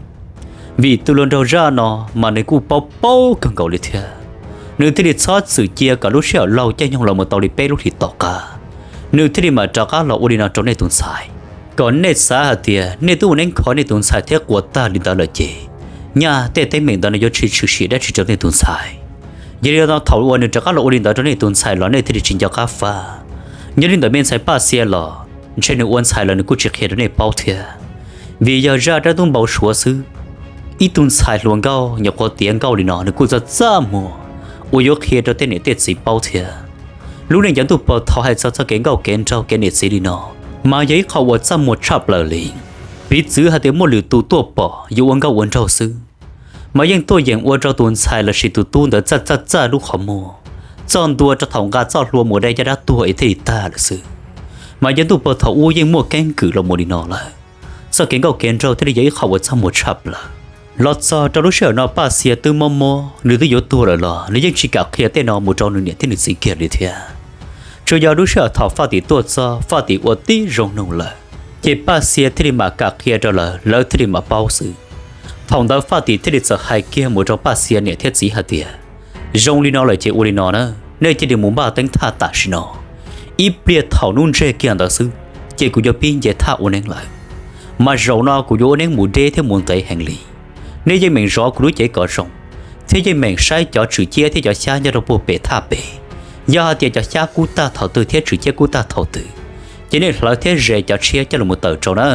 vim tus hluas nraug zaj no mas nws kuj paub paub kawg nkaus li thiab. Nws thiaj li txhob txwm cia kom lub sij hawm laug caij nyoog los mus tau li peb lub hlis tom qab, nws thiaj li mam rov qab los ua li no rau nej tus ntxhais, kom nej xav hais tias nej twb ua neeb kho nej tus ntxhais thiab quas tag li ntawd lawm ces nyaj tej teeb meem ntawd no yuav tsis tshwm sim dab tsi rau nej tus ntxhais. Yog li no thaum uas nws rov qab los ua li ntawd rau nej tus ntxhais los nej thiaj li tsis nco qab fab. Nyob li ntawm me ntxhais Paj Xia los ntshe nws ua ntxhais los nws kuj tsis qhia rau nej paub thiab, vim yog zaj dab ntub npau suav xwb. Ib tug ntxhais hluas nkauj nyuam qhuav tiav nkauj li no nws kuj txaj txaj muag uas yuav qhia rau tej niam tej txiv paub thiab. Lub neej cov ntuj pag thaum hais txog txoj kev nkauj kev nraug kev niam txiv li no mas yog ib qho uas txaj muag tshaj plaws li. Piv txwv hais tias muaj lwm tus tuaj pom yuav ua nkauj ua nraug xwb mas yeej tuaj yeem ua rau tus ntxhais lossis tus tub ntawd txaj txaj txaj lub qhov muag, txog ntua rau thaum nqa txoj hlua mus dai caj dab tuag es thiaj li tag lawm xwb. Mas cov ntuj pag thaum ub yeej muaj keeb kwm los mus li no lawm. Txoj kev nkauj kev nraug thiaj li yog ib qho uas txaj muag tshaj plaws. Los txog rau lub sij hawm no Paj Xia twb mob mob nws twb yuav tuag lawm los nws yeej tsis kam qhia tej no mus rau nws niam thiab nws txiv kiag li thiab. Tsuas yog lub sij hawm thaum Faj Tim tuaj txog Faj Tim ua tib zoo nug lawm, ces Paj Xia thiaj li mam kam qhia rau lawv, lawv thiaj li mam paub xwb. Thaum ntawd Faj Tim thiaj li txawm hais kiag mus rau Paj Xia niam thiab txiv hais tias, zoo li no lawm ces ua li no na, nej cia li mus npaj teeb thaj tam sim no. Ib pliag thaum hnub ntseg kiag ntawd xwb ces kuv yuav pib nce thaj ua neeb lawm. Mas zaum no kuv yuav ua neeb mus deb thiab mus ntev heev li. Nej yeej meem zov kuv lub cev kom zoo, thiab yeej meem saib cov tswm ciab thiab cov xyab nyob rau puag pem thaj pem. Yog hais tias cov xyab kub tag thaum twg thiab tswm ciab kub tag thaum twg, ces nej hlawv thiab ze cov tshiab coj los tawm rau na.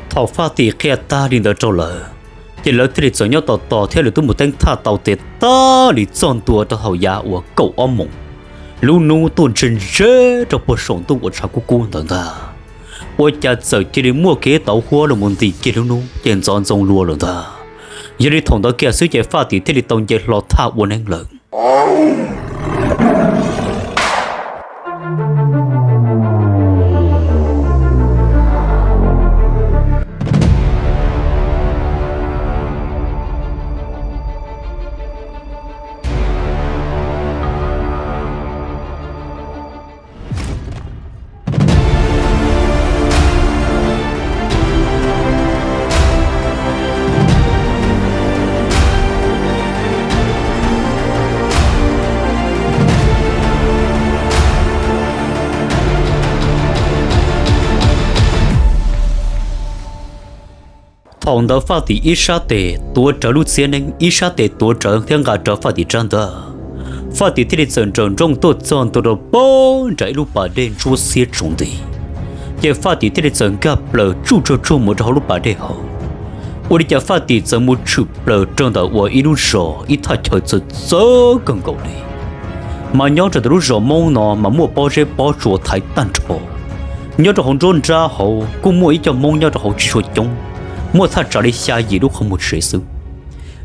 Thaum Faj Tim qhia tag li ntawd rau lawv, ces lawv thiaj li txawm nyob tos tos thiab lawv twb mus teeb thaj tau tes tag li txog ntua rau thaum yav uas kaum ob moos, lub hnub tuaj ntse ntse rau puag saum ntuj uas tshav kub kub ntawd ntag, ua cas txawm cia li muaj kev tauv huab los mus ntim kiag lub hnub ces ntxov ntxoo lua lawm ntag. Yog li thaum ntawd kiag xwb ces Faj Tim thiaj li tau nce hlo thaj ua neeb lawm. Thaum ntawd Faj Tim ib sab tes tuav rawv lub txiab neeb, ib sab tes tuav rawv thiab nqa rawv Faj Tim rab ntaj. Faj Tim thiaj li txawm nrawm nrooj tuaj txog ntua rau pem nram ib lub pas dej ntsuab xiab tsaus nti. Ces Faj Tim thiaj li txawm nkag plaws tsuj tsuag tsuag mus rau hauv lub pas dej hauv. Ua li cas Faj Tim txawm mus tshwm plaws rau ntawm uas ib lub zos ib thaj chaw txawv txawv kawg nkaus li. Mas nyob rau ntawm lub zos Hmoob no mas muaj pob zeb pob tsuas thaiv tag nrho. Nyob rau hauv nruab nrab hauv kuj muaj ib co Hmoob nyob rau hauv tsis tshua coob, muaj thaj tsam li xya yim lub qhov muag tsev xwb.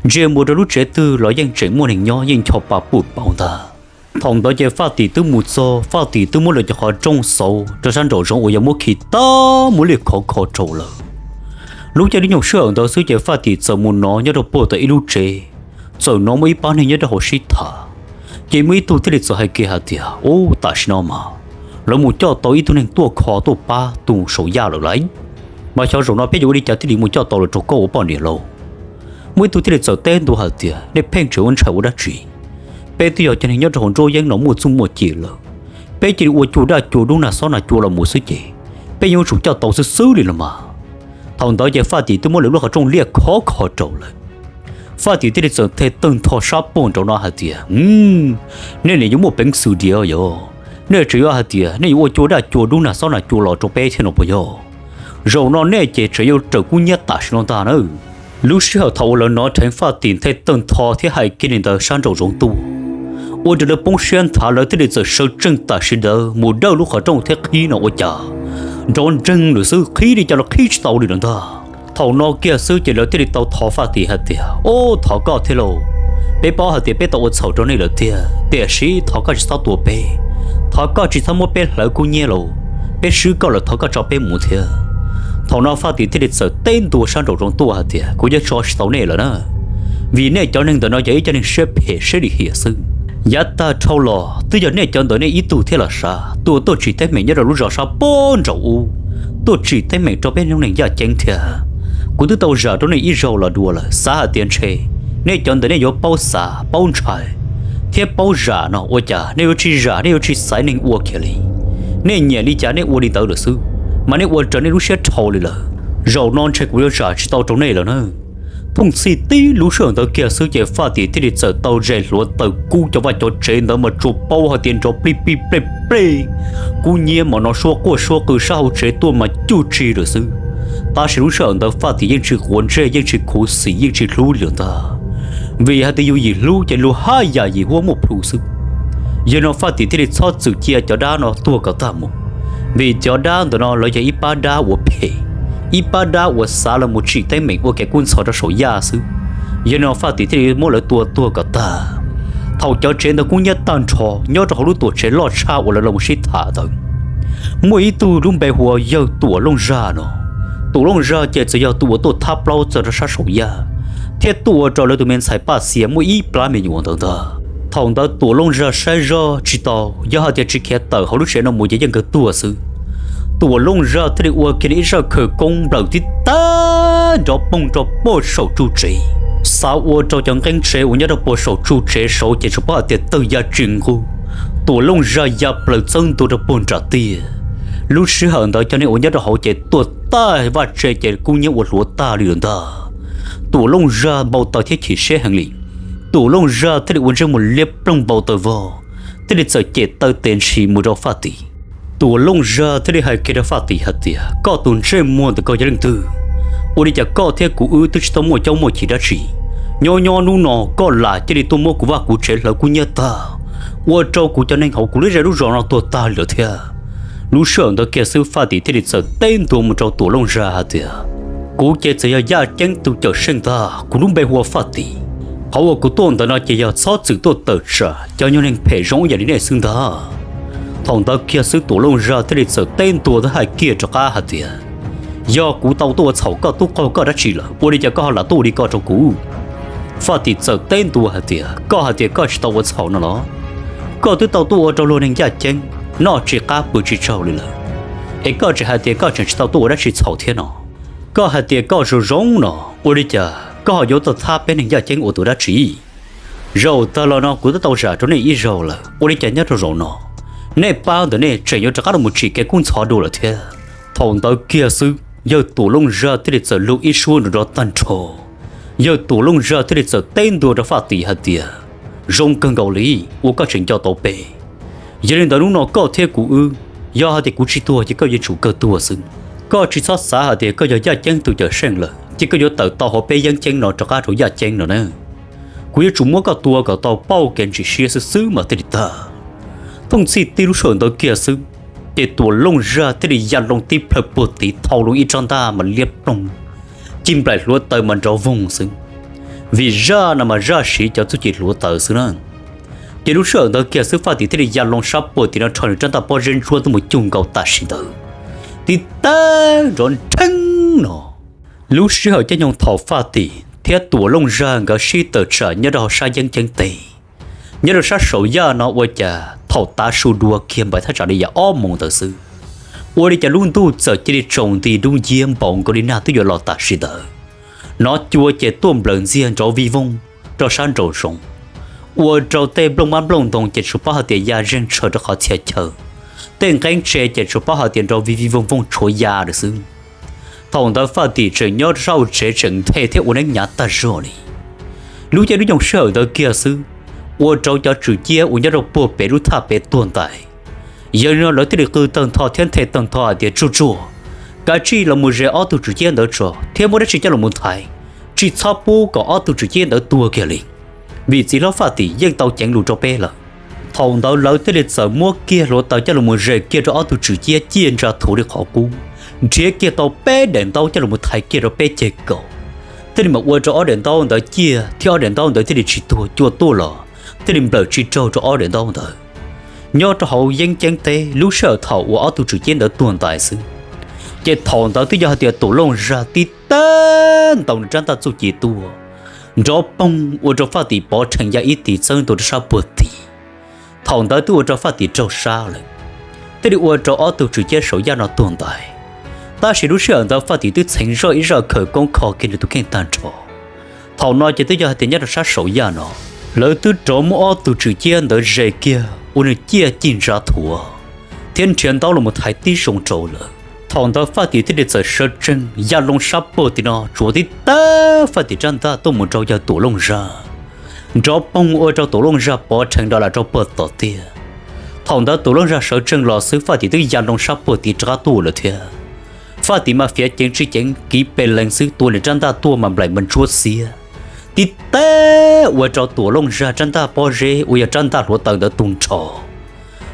Ntsia mus rau lub tsev twg los yeej tseem muaj neeg nyob, yeej ncho pa puj pauv ntag. Thaum ntawd ces Faj Tim twb mus txog, Faj Tim twb muab lawv cov qhov rooj xauv rau sab nraum zoov uas yog muab khi tag muab liaj khov kho rau lawm. Lub caij lub nyoog sij hawm ntawd xwb ces Faj Tim txawm mus hnov nyob rau puag tom ib lub tsev, txawm hnov muaj ib pab neeg nyob rau hauv sib tham. Ces muaj ib tug thiaj li txawm hais kiag hais tias, Ub, tam sim no mas lawv mus coj tau ib tug neeg tuaj kho tuaj pab tus saum yaj lawm lauj. Mas xyov zaum no peb yuav ua li cas thiaj li mus coj tau los rau koj ua poj niam lauj? Muaj ib tug thiaj li txawm teb ntua hais tias, Nej pheej tseem ua ntshai ua dab tsi? Peb twb yog cov neeg nyob rau hauv nruab yeeb no muaj txuj muaj ci lawm, peb cia li ua cua daj cua dub nag xob nag cua los mus xwb ces peb yeej yuav tsum coj tau xwb xwb li los mas. Thaum ntawd ces Faj Tim twb muab lawv lub qhov rooj liaj khov kho rau lawm. Faj Tim thiaj li txawm the tawg ntho sab puag nraud no hais tias, Nej niam yuav muaj peev xwm diam yog Nej tseem yuav hais tias nej yuav ua cua daj cua dub nag xob nag cua los rau peb thiab no puas yog? Zaum no nej ces tseem yuav raws kub hnyiab tam sim no ntag nawb. Lub sij hawm thaum uas lawv hnov dheev Faj Tim nthe tawg ntho thiab hais kiag li ntawd sab nraum zoov tuaj, ua rau lawv poob siab nthav, lawv thiaj li txawm sawv tsees tam sim ntawd mus dawj lub qhov rooj thiab qhib no ua cas nrov nreeg lawm xwb, qhib li cas los qhib tsis tau li lawm ntag. Thaum no kiag xwb ces lawv thiaj li tau thov Faj Tim hais tias, Ub, thov koj thiab lauj, peb paub hais tias peb tau ua txhaum rau nej lawm tiag, tiam sis thov koj tsis txhob tua peb, thov koj tsis txhob muab peb hlawv kub hnyiab lauj, peb swb koj lawm thov koj tso peb mus thiab. Thaum no Faj Tim thiaj li txawm teb ntua sab nraum zoov tuaj hais tias, Kuv yuav tso tsis tau nej lawm na, vim nej cov neeg ntawm no yog ib cov neeg siab phem siab lim hiam xwb. Yav tag dhau los twb yog nej cov ntawm nej ib tug thiab los sav tua tuaj tsim teeb meem nyob rau lub zos sab pab nraum ub, tuaj tsim teeb meem rau peb lub neej yaj ceeb thiab. Kuv twb tau zam rau nej ib zaug los dua lawm, xav hais tias ntshe nej cov ntawm nej yuav paub xav paub ntshai thiab paub zam no ua cas nej yuav tsis zam, nej yuav tsis xaiv neeg ua kiag li. Nej nyiam li cas nej ua li ntawd lawm xwb, mas nej ua raws nej lub siab dhau li lawm. Zaum no ntshe kuv yuav zam tsis tau rau nej lawm na. Thooj txhij tib lub sij hawm ntawd kiag xwb ces Faj Tim thiaj li txawm tau zais hluav taws kub cov vaj cov tsev ntawd mas tsuas paub hais tias nrov plij plij plej plej, kub hnyiab mas no suab quaj suab qw sab hauv tsev tuaj mas cuj tsi lawm xwb. Tab sis lub sij hawm ntawd Faj Tim yeej tsis quav ntsej, yeej tsis khuv xim, yeej tsis hlub li lawm ntag, vim hais tias yus yim hlub ces luag haj yam yim huab muaj plhus xwb. Yog no Faj Tim thiaj li txhob txwm cia cov dab no tuag kom tag mus, vim cov dab ntawm no lawv yog ib pab dab uas phem, ib pab dab uas xav los mus tsim teeb meem ua kev kub ntxhov rau saum yaj xwb. Yog no Faj Tim thiaj li muab lawv tua tuag kom tag. Thaum cov tsev ntawd kub hnyiab tag nrho, nyob rau hauv lub tuam tsev loj tshaj uas lawv los mus sib tham ntawd, muaj ib tug lub npe hu ua Yawg Tuam Looj Zaj no. Tuam Looj Zaj ces txawm yog tus uas tuaj thab plaub txog rau sab saum yaj, thiab tuaj ua rau lawv tus me ntxhais Paj Xia muaj ib plab me nyuam ntawd ntag. Thaum ntawd Tuam Looj Zaj saib zoj tsis tau, yog hais tias tsis khiav tawm hauv lub tsev no mus ces yeej kawg tuag xwb. Tuam Looj Zaj thiaj li ua kiag li ib zaj khawv koob nplawm tib tag nrov poog rau puag saum tsuj tsev, xav ua rau cov nqeeb tsev uas nyob rau puag saum tsuj tsev saud ces tsuas paub hais tias tawg ya tsis nqug. Tuam Looj Zaj ya plaws txawb ntua rau puag nram tiaj. Lub sij hawm ntawd cov neeg uas nyob rau hauv ces tuag tag, vaj tse ces kub hnyiab ua hluav tag li lawm ntag. Tuam Looj Zaj npau taws thiab chim siab heev li. Tuam Looj Zaj thiaj li ua ntsej muag liab ploog npau taws vog, thiaj li txawm cem taw tes ntshis mus rau Faj Tim. Tuam Looj Zaj thiaj li hais kiag rau Faj Tim hais tias, Koj tus ntsej muag ntawm koj yog leej twg? Ua li cas koj thiab kuv wb twb tsis tau muaj caub muaj chim dab tsi, nyob nyob hnub no koj lam cia li tuaj muab kuv vaj kuv tsev hlawv kub hnyiab tag, ua rau kuv cov neeg hauv kuv lub zej lub zos no tuag tag li lawm thiab? Lub sij hawm ntawd kiag xwb Faj Tim thiaj li txawm teb ntua mus rau Tuam Looj Zaj hais tias, Kuv ces txawm yog Yaj Ceeb tus cawm seej ntag, kuv lub npe hu ua Faj Tim. Qhov uas kuv tuaj ntawm no ces yog txhob txwm tuaj tawm tsam cov nyuag neeg phem zoo ib yam li nej xwb ntag. Thaum ntawd kiag xwb Tuam Looj Zaj thiaj li txawm teb ntua thiab hais kiag rov qab hais tias, Yog kuv tau tuaj ua txhaum koj tub qaug koj dab tsi lawm, ua li cas koj ho lam tuaj ua li ko rau kuv? Faj Tim txawm teb ntua hais tias, Koj hais tias koj tsis tau ua txhaum no los? Koj twb tau tuaj ua rau luag neeg Yaj Ceeb noj tsis qab pw tsis tsaug li lawm, es koj tseem hais tias koj tseem tsis tau tuaj ua dab tsi txhaum thiab no? Koj hais tias koj zoo zoo no, ua li cas koj ho yuav tuaj thab peb neeg Yaj Ceeb ua tus dab tsi? Zaum tag los no kuv twb tau zam rau nej ib zaug lawm, ua li cas nyob rau zaum no nej pab ntawm nej tseem yuav rov qab los mus tsim kev kub ntxhov dua lawm thiab? Thaum ntawd kiag xwb Yawg Tuam Looj Zaj thiaj li txawm lug ib suab nrov nrov tag nrho. Yawg Tuam Looj Zaj thiaj li txawm teb ntua rau Faj Tim hais tias, Zoo kawg nkaus li uas koj tseem nco tau peb. Yog li ntawd hnub no koj thiab kuv wb, yog hais tias kuv tsis tuag ces koj yuav tsum kawg tuag xwb. Koj tsis txhob xav hais tias koj yog Yaj Ceeb tus cawm seej lawm ces koj yuav tawm tau hauv peb yeeb ceeb no rov qab rau Yaj Ceeb no na. Kuv yuav tsum muab koj tua kom tau pauj kev ntsim siab xwb xwb mas thiaj li tag. Thooj txhij tib lub sij hawm ntawd kiag xwb, ces Tuam Looj Zaj thiaj li ya loo tib plhaw puag tid thau loo ib tsob ntaj mas liab ploog, ci nplaim hluav taws mas nrov voog xwb. Vim zaj no mas zaj siv cov txuj ci hluav taws xwb na. Ces lub sij hawm ntawd kiag xwb Faj Tim thiaj li ya loo sab puag tim no rho nws rab ntaj pob zeb ntsuab tuaj mus cuag nkaus tam sim ntawd, tib tag nrov nrheeb no. Lub sij hawm caij nyoog thaum Faj Tim thiab Tuam Looj Zaj nkawd sib tawm tsam nyob rau hauv sab yeeb ceeb teb, nyob rau sab saum yaj no ua cas thaum tav su dua kiag npaim thaj tsam li yam ob moos ntawd xwb, ua li cas lub ntuj txawm cia li tsaus nti dub nciab npaum nkaus li nag twb yuav los tam sim ntawd. Nov cua ces tuaj nplawm ntxiag nrov vij vooj rau sab nraum zoov, ua rau tej nplooj mab nplooj ntoo ces tsuas paub hais tias ya zeeg tshaws rau qhov txhia chaw. Tej nqeeb tse ces tsuas paub hais tias nrov vij vij vooj vooj tshuav ya lawm xwb. Thaum ntawd Faj Tim tseem nyob rau sab hauv tsev tseem nthe thiab ua neeb nyav tag zog li. Lub caij lub nyoog sij hawm ntawd kiag xwb, ua rau cov tswm ciab uas nyob rau puag pem lub thaj pem tuag ntais, Yog li no lawv thiaj li qw tawg ntho thiab nthe tawg ntho hais tias, Tsuag tsuag, kav tsij los mus zes ob tug tswm ciab ntawd tso thiab muab dab tsi coj los mus thaiv, tsis txhob pub kom ob tug tswm ciab ntawd tuag kiag li, vim txiv hlob Faj Tim yeej tau ceev lus rau peb lawm. Thaum ntawd lawv thiaj li txawm muab kiag hluav taws coj los mus zes kiag rau ob tug tswm ciab ciaj ntsa thuav li qhov qub, nrhiav kiag tau peb daim ntaub coj los mus thaiv kiag rau peb ceg kaum, thiaj li mam ua rau ob daim ntaub ntawd ciaj thiab ob daim ntaub ntawd thiaj li tsis tuag, cua tuaj los thiaj li nplawm tsis raug rau ob daim ntaub ntawd. Nyob rau hauv yeeb ceeb teb lub sij hawm thaum uas ob tug tswm ciab ntawd tuag ntais xwb, ces thaum ntawd twb yog hais tias Tuam Looj Zaj tib tag ntaus nws rab ntaj txuj ci tuaj, nrov poog ua rau Faj Tim pov rhees ya ib tis txawb ntua rau sab puag tid. Thaum ntawd twb ua rau Faj Tim raug sab lawm, thiaj li ua rau ob tug tswm ciab saum yaj no tuag ntais. Tab sis lub sij hawm ntawd Faj Tim twb txheev zoj ib zaj khawv koob kho kiag nws tus kheej tag nrho. Thaum no ces twb yog hais tias nyob rau sab saum yaj no, lawv twb rov muab ob tug tswm ciab ntawd zes kiag ua nws ciaj cig ntsa thuav thiab nrhiav ntaub los mus thaiv tib zoo rau lawm. Thaum ntawd Faj Tim thiaj li txawm sawv tsees ya loo sab puag tim no tsuav tib tag Faj Tim rab ntaj tuaj mus rau yawg Tuam Looj Zaj. Nrov poog ua rau Tuam Looj Zaj pov rhees nrov lam rau puag tom tiag. Thaum ntawd Tuam Looj Zaj sawv tsees los xwb Faj Tim twb ya loo sab puag tim rov qab tuaj lawm thiab. Faj Tim mas fiav ceev tsis ceev kiv pes lees xwb tua nws rab ntaj tuaj mas nplaim mas ntsuab xiab tib tag ua rau Tuam Looj Zaj rab ntaj pob zeb uas yog rab ntaj hluav taws ntawd tu nrho.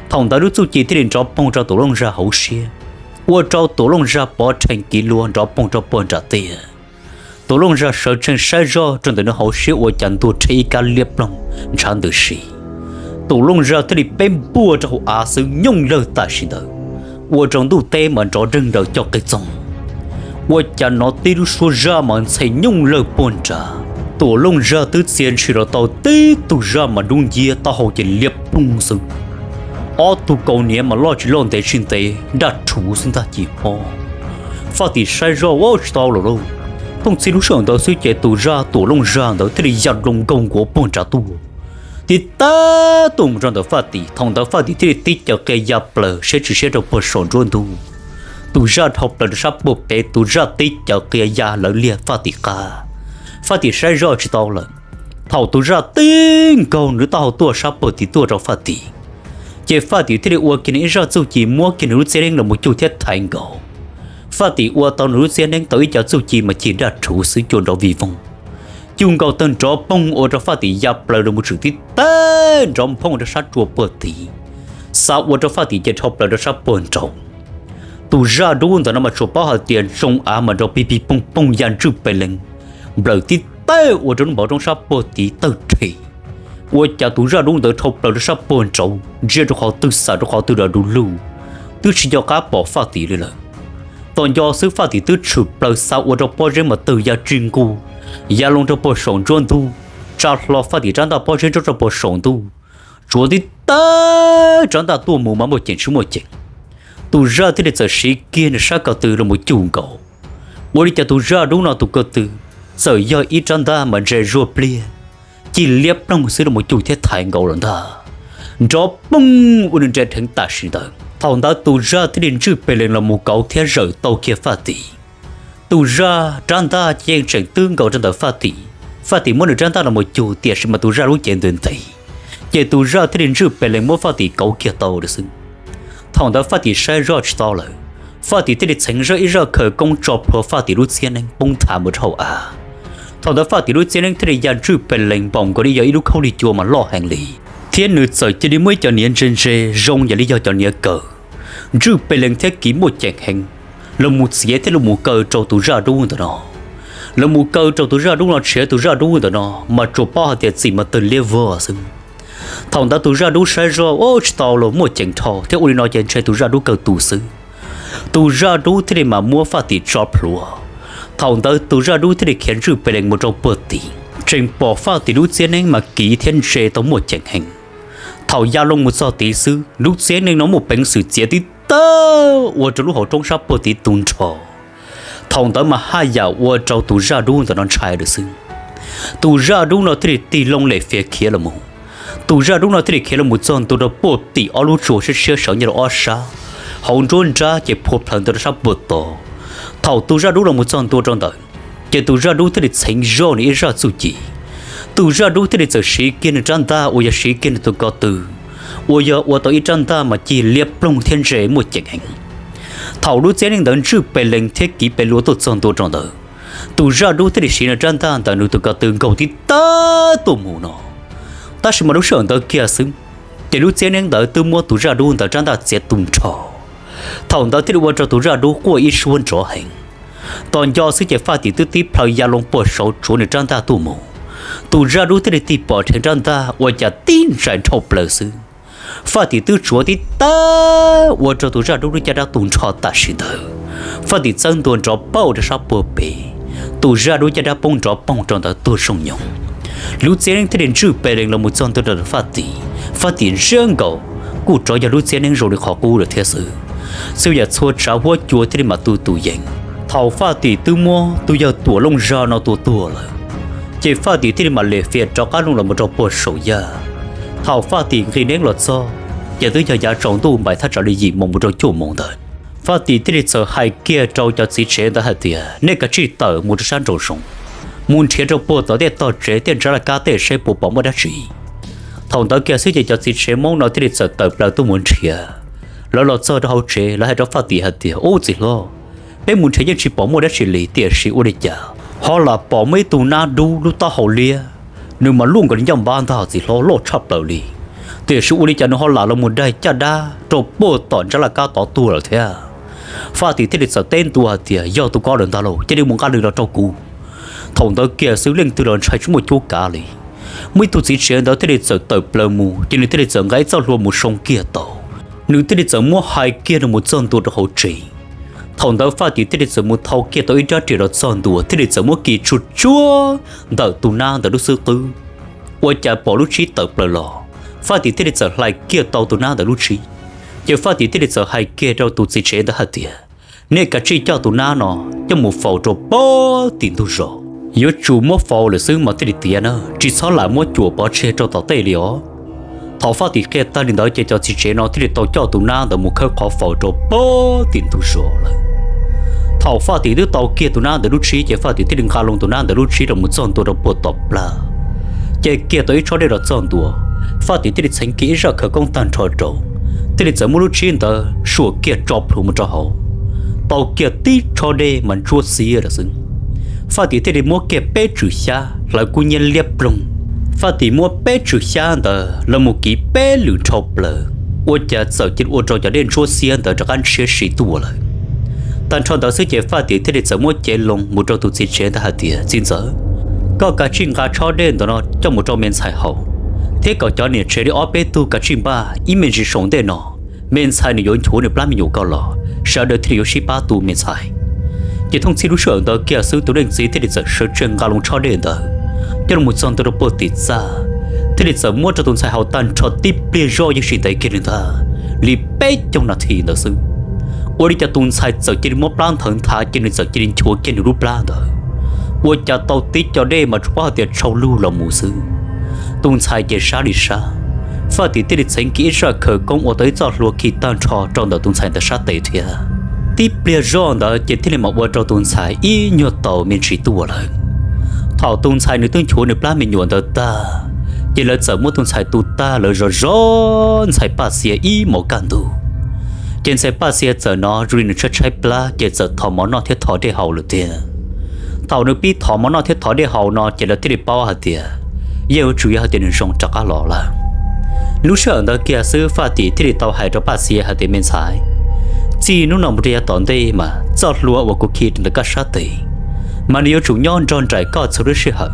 Thaum ntawd lub txuj ci thiaj li nrov poog rau Tuam Looj Zaj hauv siab, ua rau Tuam Looj Zaj pov rhees kiv luag nrov poog rau puag nram tiag. Tuam Looj Zaj sawv tsees saib zoj rau ntawm nws hauv siab ua cas ntuag rhe ib kab liab ploog ntshav ntws si. Tuam Looj Zaj thiaj li peb npuaj rau hauv av xwb nyooj lawg tam sim ntawd, ua rau ntuj teb mas nrov nreeg nraws coj qig txoog. Ua cas nov tib lub suab zaj mas ntxhe nyooj lawg puag nrad. Tuam Looj Zaj twb txia ntshis los tau tib tug zaj mas dub nciab taub hau ces liab ploog xwb. Ob tug kaus hniav mas loj tsis loj ntev tsis ntev daj rhuv xwb ntag ci hmo. Faj Tim saib zoj ua tsis tau lawm lauj. Thooj txhij lub sij hawm ntawd xwb ces tus zaj Tuam Looj Zaj ntawd thiaj li ya loo nkaug nkuav puag nrad tuaj, tib tag tuaj mus rau ntawm Faj Tim. Thaum ntawd Faj Tim thiaj li tib caws qia ya plaws siab tsis siab rau puag saum nruab ntug. Tus zaj dhau plaws rau sab puag pem, tus zaj tib caws qia ya lawv liag Faj Tim qab. Faj Tim saib zoj tsis tau lawm. Thaum tus zaj tib nkaug nws taub hau tuaj sab puag tim tuaj rau Faj Tim, ces Faj Tim thiaj li ua kiag nws ib zaj txuj ci muab kiag nws lub txiab neeb los mus cuj thiab thaiv nkaus. Faj Tim ua tau nws lub txiab neeb tau ib co txuj ci mas cig daj rhuv xwb cua nrov vij voog. Cuj nkaus tawg nrov poog ua rau Faj Tim ya plaws los mus tshwm tib tag nrov nphooj rau sab tsua puag tid, xa ua rau Faj Tim ces dhau plaws rau sab puag nraud. Tus zaj dub ntawm no mas tsuas paub hais tias zoo av mas nrov pig pig poog poog ya ntswj pes lees, nplawm tib tag ua rau lub npov roob sab puag tid tawg rhe. Ua cas tus zaj dub ntawd dhau plaws rau sab puag nraud ntsia rau qhov twg xam rau qhov twg los du lug, twb tsis nco qab pom Faj Tim li lawm. Tos nco xwb Faj Tim twb tshwm plaws xa ua rau pob zeb mas twg ya tsis nqus, ya loo rau puag saum ntsuab ntug, tsa hlo Faj Tim rab ntaj pob zeb nrov rau puag saum ntuj, tsuav tib tag rab ntaj tuaj mus mas muaj ceem tsis muaj ceem. Tus zaj thiaj li txawm siv kiag nws sab ko tw los mus cuj nkaus, ua li cas tus zaj dub no tus ko tw txawm yog ib rab ntaj mas ntse zuaj pliag, cig liab ploog xwb los mus cuj thiab thaiv nkaus lawm ntag. Nrov poog ua nws nres dheev tam sim ntawd. Thaum ntawd tus zaj thiaj li ntswj pes lees los mus kauv thiab zawm tau kiag Faj Tim. Tus zaj rab ntaj ces yeej tseem twb nkaus rau ntawm Faj Tim. Faj Tim muab nws rab ntaj los mus cuj tiam sis mas tus zaj lub cev ntws ntev, ces tus zaj thiaj li ntswj pes lees muab Faj Tim kauv kiag tau lawm xwb. Thaum ntawd Faj Tim saib zoj tsis tau lawm, Faj Tim thiaj li txheev zoj ib zaj khawv koob tso plhuav Faj Tim lub txiab neeb poob nthav mus rau hauv av. Thaum ntawd Faj Tim lub txiab neeb thiaj li ya ntswj pes lees npaum nkaus li yog ib lub khaub lig cua mas loj heev li, thiab nws txawm cia li muaj ib co niav ntse ntse zoo yam li yog cov niav kaw, ntswj pes lees thiab kiv muaj ceem heev, los mus txiav thiab los mus kaw rau tus zaj dub ntawm no. Los mus kaw rau tus zaj dub no tshiav tus zaj dub ntawm no mas tsuas paub hais tias txim mas tawg liab vog xwb. Thaum ntawd tus zaj dub saib zoj ua tsis tau los muaj ceem dhau thiab ua li no ces ntshe tus zaj dub kaw tus xwb. Tus zaj dub thiaj li mam muab Faj Tim tso plhuav. Thaum ntawd tus zaj dub thiaj li khiav ntswj pes lees mus rau puag tid, tseem pom Faj Tim lub txiab neeb mas kiv thiab ntse tau muaj ceem heev. Thaum ya loo mus txog tid xwb lub txiab neeb no muaj peev xwm txiav tib tawg ua rau lub hauv roob sab puag tid tu nrho. Thaum ntawd mas haj yam ua rau tus zaj dub ntawm no ntshai lawm xwb. Tus zaj dub no thiaj li tig loo lem fiav khiav los mus. Tus zaj dub no thiaj li khiav los mus txog ntua rau puag tim ob lub tsua siab siab sawv nyob rau ob sab, hauv nruab nrab ces phua plhaws ntua rau sab puag tod. Thaum tus zaj dub los mus txog ntua rau ntawd, ces tus zaj dub thiaj li txheev zoj nws ib zaj txuj ci. Tus zaj dub thiaj li txawm siv kiag nws rab ntaj uas yog siv kiag nws tus ko tw, uas yog ua tau ib rab ntaj mas cig liab ploog thiab ntse muaj ceem heev. Thaum lub txiab neeb ntawd ntswj pes lees thiab kiv pes lua tuaj txog ntua rau ntawd, tus zaj dub thiaj li siv nws rab ntaj ntawm nws tus ko tw nkaug tib tag tuaj mus no. Tab sis mas lub sij hawm ntawd kiag xwb, ces lub txiab neeb ntawd twb muab tus zaj dub ntawd rab ntaj txiav tu nrho. Thaum ntawd thiaj li ua rau tus zaj dub quaj ib suab nrov heev. Tos nco xwb ces Faj Tim twb tib plhaw ya loo puag saud tsuav nws rab ntaj tuaj mus. Tus zaj dub thiaj li tig pom rheev rab ntaj ua cas tib ntsais nrhau plaws xwb. Faj Tim twb tsuav tib tag ua rau tus zaj dub lub caj dab tu nrho tam sim ntawd. Faj Tim txawb ntua nrov pauj rau sab puag pem, tus zaj dub caj dab poob nrov poog rau ntawd tuag zoo nyoos. Lub txiab neeb thiaj li ntswj pes lees los mus txog ntua rau Faj Tim. Faj Tim ntsiab nkaus, kuj rov yog lub txiab neeb zoo li qhov qub lawm thiab xwb. Xwb yam txhua tsav huab cua thiaj li mam tu tus yees. Thaum Faj Tim twb muab tus yawg Tuam Looj Zag no tua tuag lawm, ces Faj Tim thiaj li mam lem fias rov qab loo los mus rau puag saum yaj. Thaum Faj Tim nqis neeb los txog, ces twb yog yav tsaus ntuj npaim thaj tsam li yim moos mus rau cuaj moos ntawd. Faj Tim thiaj li txawm hais kiag rau cov txiv tsev ntawd hais tias, nej kav tsij tawm mus rau sab nraum zoov, mus nrhiav rau puag tom tej tog tsev tej ntsab laj kab tej seb puas pom muaj dab tsi. Thaum ntawd kiag xwb ces cov txiv tsev Hmoob no thiaj li txawm tawm plaws tuaj mus nrhiav. Lawv los txog rau hauv tsev, lawv hais rau Faj Tim hais tias, ub txiv hlob, peb mus nrhiav yeej tsis pom muaj dab tsi li, tiam sis ua li cas ho lam pom muaj ib tug nab dub lub taub hau liab, nws mas luaj nkaus li ncauj npab ntag txiv hlob, loj tshaj plaws li. Tiam sis ua li cas nws ho lam los mus daig caj dab rau puag tom ntsab laj kab tod tuag lawm thiab. Faj Tim thiaj li txawm teb ntua hais tias, yog tus ko lawm ntag lauj, cia li mus nqa nws los rau kuv. Thaum ntawd kiag xwb leej twg los ntshai tsis muaj cuab kav li. Muaj ib tug txiv tsev ntawd thiaj li txawm tawm plaws mus, ces nws thiaj li txawm nqa ib txoj hlua mus soo kiag tau. Nws thiaj li txawm muab hais kiag nws mus txog ntua rau hauv tsev. Thaum ntawd Faj Tim thiaj li txawm mus thau kiag tau ib rab riam los txog ntua thiaj li txawm muab kis tsuag tsuag ntawm tus nab ntawd lub xub qwb, ua cas pom lub tsib tawm plaws los. Faj Tim thiaj li txawm hlais kiag tau tus nab ntawd lub tsib. Ces Faj Tim thiaj li txawm hais kiag rau tus txiv tsev ntawd hais tias, nej kav tsij coj tus nab no coj mus faus rau puag tim ntug zos. Yuav tsum muab faus lawm xwb mas thiaj li tiav na, tsis txhob lam muab cuam pov tseg rau tom tej li os. Thaum Faj Tim qhia tag li ntawd ces cov txiv tsev no thiaj li tau coj tus nab ntawd mus khawb qhov faus rau puag tim ntug zos lawm. Thaum Faj Tim twb tau kiag tus nab ntawd lub tsib ces Faj Tim thiaj li nqa loo tus nab ntawd lub tsib los mus txog ntua rau puag tom plag, ce kiag tau ib tsob dej los txog ntua. Faj Tim thiaj li txheev kiag ib zaj khawv koob tag nrho rau, thiaj li txawm muab lub tsib ntawd suam kiag tso plhuav mus rau hauv, tau kiag tib tsob dej mas ntsuab xiab lawm xwb. Faj Tim thiaj li muab kiag peb tswm xyab hlawv kub nyiab liab ploog. Faj Tim muab peb tswm xyab ntawd los mus kiv peb lwm nrhau plaws, ua cas txawm cia li ua rau cov dej ntsuab xiab ntawd rov qab ntshiab si tuaj lawm. Tag nrho ntawd xwb ces Faj Tim thiaj li txawm muab cev loo mus rau tus txiv tsev ntawd hais tias, txiv ntxawm, koj kav tsij nqa tsob dej ntawm no coj mus rau me ntxhais haus, thiab kom cov niam tsev li ob peb tug kav tsij npaj ib me ntsis saum ntej no, me ntxhais nws yuav nchuav nws plab me nyuam ko los sawv daws thiaj li yuav sib pab tu me ntxhais. Ces thooj txhij lub sij hawm ntawd kiag xwb tus leej txiv thiaj li txawm sawv tsees nqa loo tsob dej ntawd coj los txog ntua rau puag tim txaj, thiaj li txawm muab rau tus ntxhais haus tag nrho tib pliag zoj yeej tsis ntev kiag li ntag, li peb caug nas this ntawd xwb. Ua li cas tus ntxhais txawm cia li muab plab nthawv nthav ces nws txawm cia li nchuav kiag nws lub plab ntawd. Ua cas tau tib co dej mas tsuas paub hais tias tshau lug los mus xwb. Tus ntxhais ces sab li sab. Faj Tim thiaj li txheev kiag ib zaj khawv koob ua tau ib txoj hlua khi tag nrho rau ntawm tus ntxhais ntawd sab tes thiab. Tib pliag zoj ntawd ces thiaj li mam ua rau tus ntxhais ib nyuag tau me ntsis tuaj lawm. Thaum tus ntxhais nws twb nchuav nws plab me nyuam ntawd tag, ces lawv txawm muab tus ntxhais tu tag lawv zov zov ntxhais Paj Xia ib hmos kaj ntug. Ces ntxhais Paj Xia txawm hnov zoo li nws tshaib tshaib plab ces txawm thov mov noj thiab thov dej haus lawm tiag. Thaum nws pib thov mov noj thiab thov dej haus no ces lawv thiaj li paub hais tias yeej yuav tsum yog hais tias nws zoo rov qab los lawm. Lub sij hawm ntawd kiag xwb Faj Tim thiaj li tau hais rau Paj Xia hais tias, me ntxhais, txij hnub no mus rau yav tom ntej mas txoj hlua uas kuv khi ntawm koj sab tes mas nws yuav tsum nyob nrog nraim koj txhua lub sij hawm.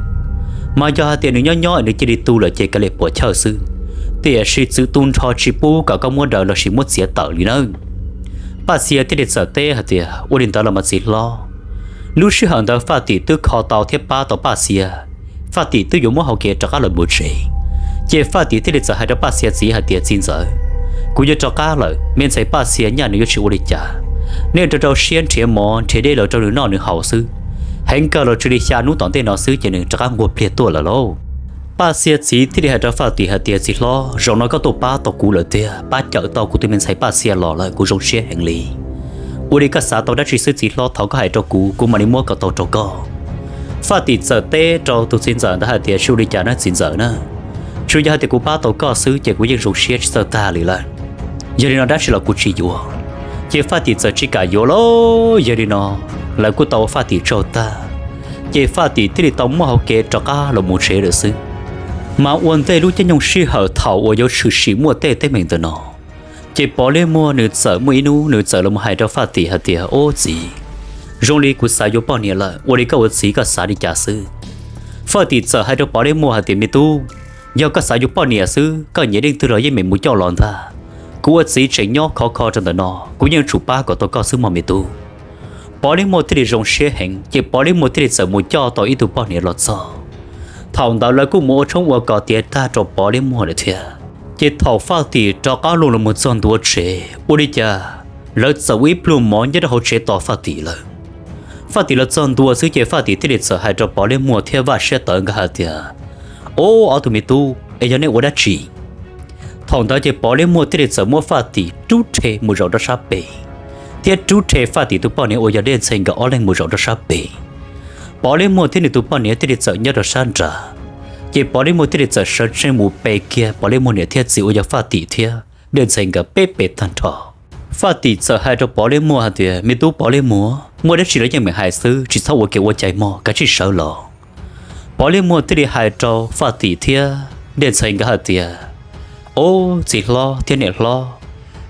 Mas yog hais tias nws nyob nyob es nws cia li tu lawm ces kav liam puam chawj xwb, tiam sis txwv tu nrho tsis pub kom koj muab daws lossis muab txiav tawm li nawb. Paj Xia thiaj li txawm teb hais tias, ua li ntawd los mas txiv hlob. Lub sij hawm ntawd Faj Tim twb kho tau thiab pab tau Paj Xia, Faj Tim twb yuav muab hau kev rov qab los mus tsev. Ces Faj Tim thiaj li txawm hais rau Paj Xia txiv hais tias, txiv ntxawm, kuv yuav rov qab lawm, me ntxhais Paj Xia nyaj nws yuav tsis ua li cas. Nej rau rau siab nrhiav mov nrhiav dej los rau nws noj nws haus xwb. Heev kawg los tsw li xya hnub tom ntej no xwb ces nws rov qab nquag pliag tuaj lawm lauj. Paj Xia txiv thiaj li hais rau Faj Tim hais tias, txiv hlob, zaum no koj tuaj pab tau kuv lawm tiag, pab cawm tau kuv tus me ntxhais Paj Xia los lawm, kuv zoo siab heev li. Ua li koj xav tau dab tsi xwb txiv hlob, thov koj hais rau kuv, kuv mam li muab kom tau rau koj. Faj Tim txawm teb rau tus txiv ntxawm ntawd hais tias, tsis ua li cas na txiv ntxawm na, Tsuas yog hais tias kuv pab tau koj xwb ces kuv yeej zoo siab tsis txawj tag li lawm. Yog li no dab tsi los kuv tsis yuav. Ces Faj Tim txawm tsis kam yuav lawm. Yog li no lawv kuj tau ua Faj Tim tsaug tag, ces Faj Tim thiaj li tau muaj hauv kev rov qab los mus tsev lawm xwb. Mas ua ntej lub caij nyoog sij hawm thaum uas yuav tshwm sim muaj tej teeb meem ntawm no, ces Pov Liab Muag nws txawm muaj ib hnub nws txawm los hais rau Faj Tim hais tias, Ub txiv, zoo li kuv xav yuav poj niam lawm, ua li koj ua txiv koj xav li cas xwb? Faj Tim txawm hais rau Pov Liab Muag hais tias, Me tub, yog koj xav yuav poj niam xwb, koj nyiam leej twg los yeej meem mus coj los ntag. Kuv ua txiv tseem nyob khov kho rau ntawm no, kuv yeej yuav tsum pab kom tau koj xwb mog me tub. Pov Liab Muag thiaj li zoo siab heev, ces Pov Liab Muag thiaj li txawm mus coj tau ib tug poj niam los txog. Thaum ntawd lawv kuj mus ua tshoob ua kos tiav tag rau Pov Liab Muag lawm thiab. Ces thaum Faj Tim rov qab los mus txog ntua tsev, ua li cas lawv txawm ua ib pluag mov nyob rau hauv tsev tos Faj Tim lawm. Faj Tim los txog ntua xwb ces Faj Tim thiaj li txawm hais rau Pov Liab Muag thiab Vaj Siab Tawv nkawd hais tias, Ob, ob tug me tub, es yog nej ua dab tsi? Thaum ntawd ces Pov Liab Muag thiaj li txawm muab Faj Tim rub rhe mus zaum rau sab pem, thiab rub rhe Faj Tim tus poj niam uas yog Dej Ntxhee nkawd ob leeg mus zaum rau sab pem. Pov Liab Muag thiab nws tus poj niam thiaj li txawm nyob rau sab nrad. Ces Pov Liab Muag thiaj li txawm sawv tsees mus pe kiag Pov Liab Muag niam thiab txiv uas yog Faj Tim thiab Dej Ntxhee nkawd peb pe tag nrho. Faj Tim txawm hais rau Pov Liab Muag hais tias, Me tub Pov Liab Muag, muaj dab tsi los yeej meem hais xwb, tsis txhob ua kev ua cai mog, kav tsij sawv los. Pov Liab Muag thiaj li hais rau Faj Tim thiab Dej Ntxhee nkawd hais tias, Ob, txiv hlob thiab niam hlob,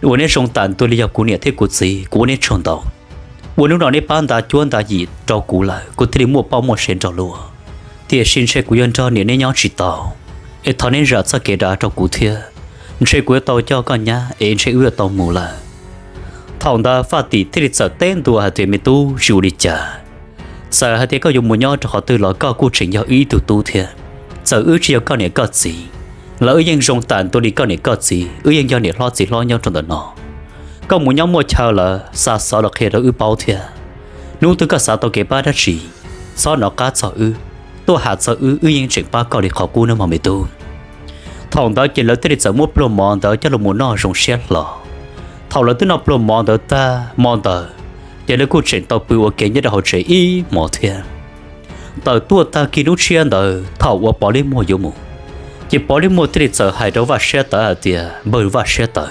uas neb zoo tam ntua li yog kuv niam thiab kuv txiv, kuv ua neb tsaug ntau. Ua hnub no neb pab nta cuab nta yim rau kuv lawm, kuv thiaj li muaj poj muaj sev nrog luag. Tiam sis ntshe kuv yuav nrog niam neb nyob tsis tau, es thov neb zam txoj kev dav rau kuv thiab. Ntshe kuv yuav tau coj koj nyab es ntshe wb yuav tau mus lawm. Thaum ntawd Faj Tim thiaj li txawm teb ntua hais tias, Me tub, tsis ua li cas. Txawm hais tias koj yuav mus nyob rau qhov twg los koj kuj tseem yog wb ib tug tub thiab. Txawm wb tsis yog koj niam koj txiv, los wb yeej zoo tam ntua li koj niam koj txiv, wb yeej yog niam hlob txiv hlob nyob rau ntawm no. Koj mus nyob muaj chaw lawm xa xov los qhia rau wb paub thiab. Hnub twg koj xav tau kev pab dab tsi, txhob hnov qab txog wb, tuaj has txog wb, wb yeej tseem pab koj li qhov qub nawb mog me tub. Thaum ntawd ces lawv thiaj li txawm muab pluag mov ntawd coj los mus noj zoo siab hlo. Thaum lawv twb noj pluag mov ntawd tag hmo ntawd, ces lawv kuj tseem tau pw ua ke nyob rau hauv tsev ib hmos thiab. Tawm tuaj tag kis hnub tshiab ntawd thaum uas Pov Liab Muag yuav mus, ces Pov Liab Muag thiaj li txawm hais rau Vaj Siab Tawv hais tias, Npawg Vaj Siab Tawv,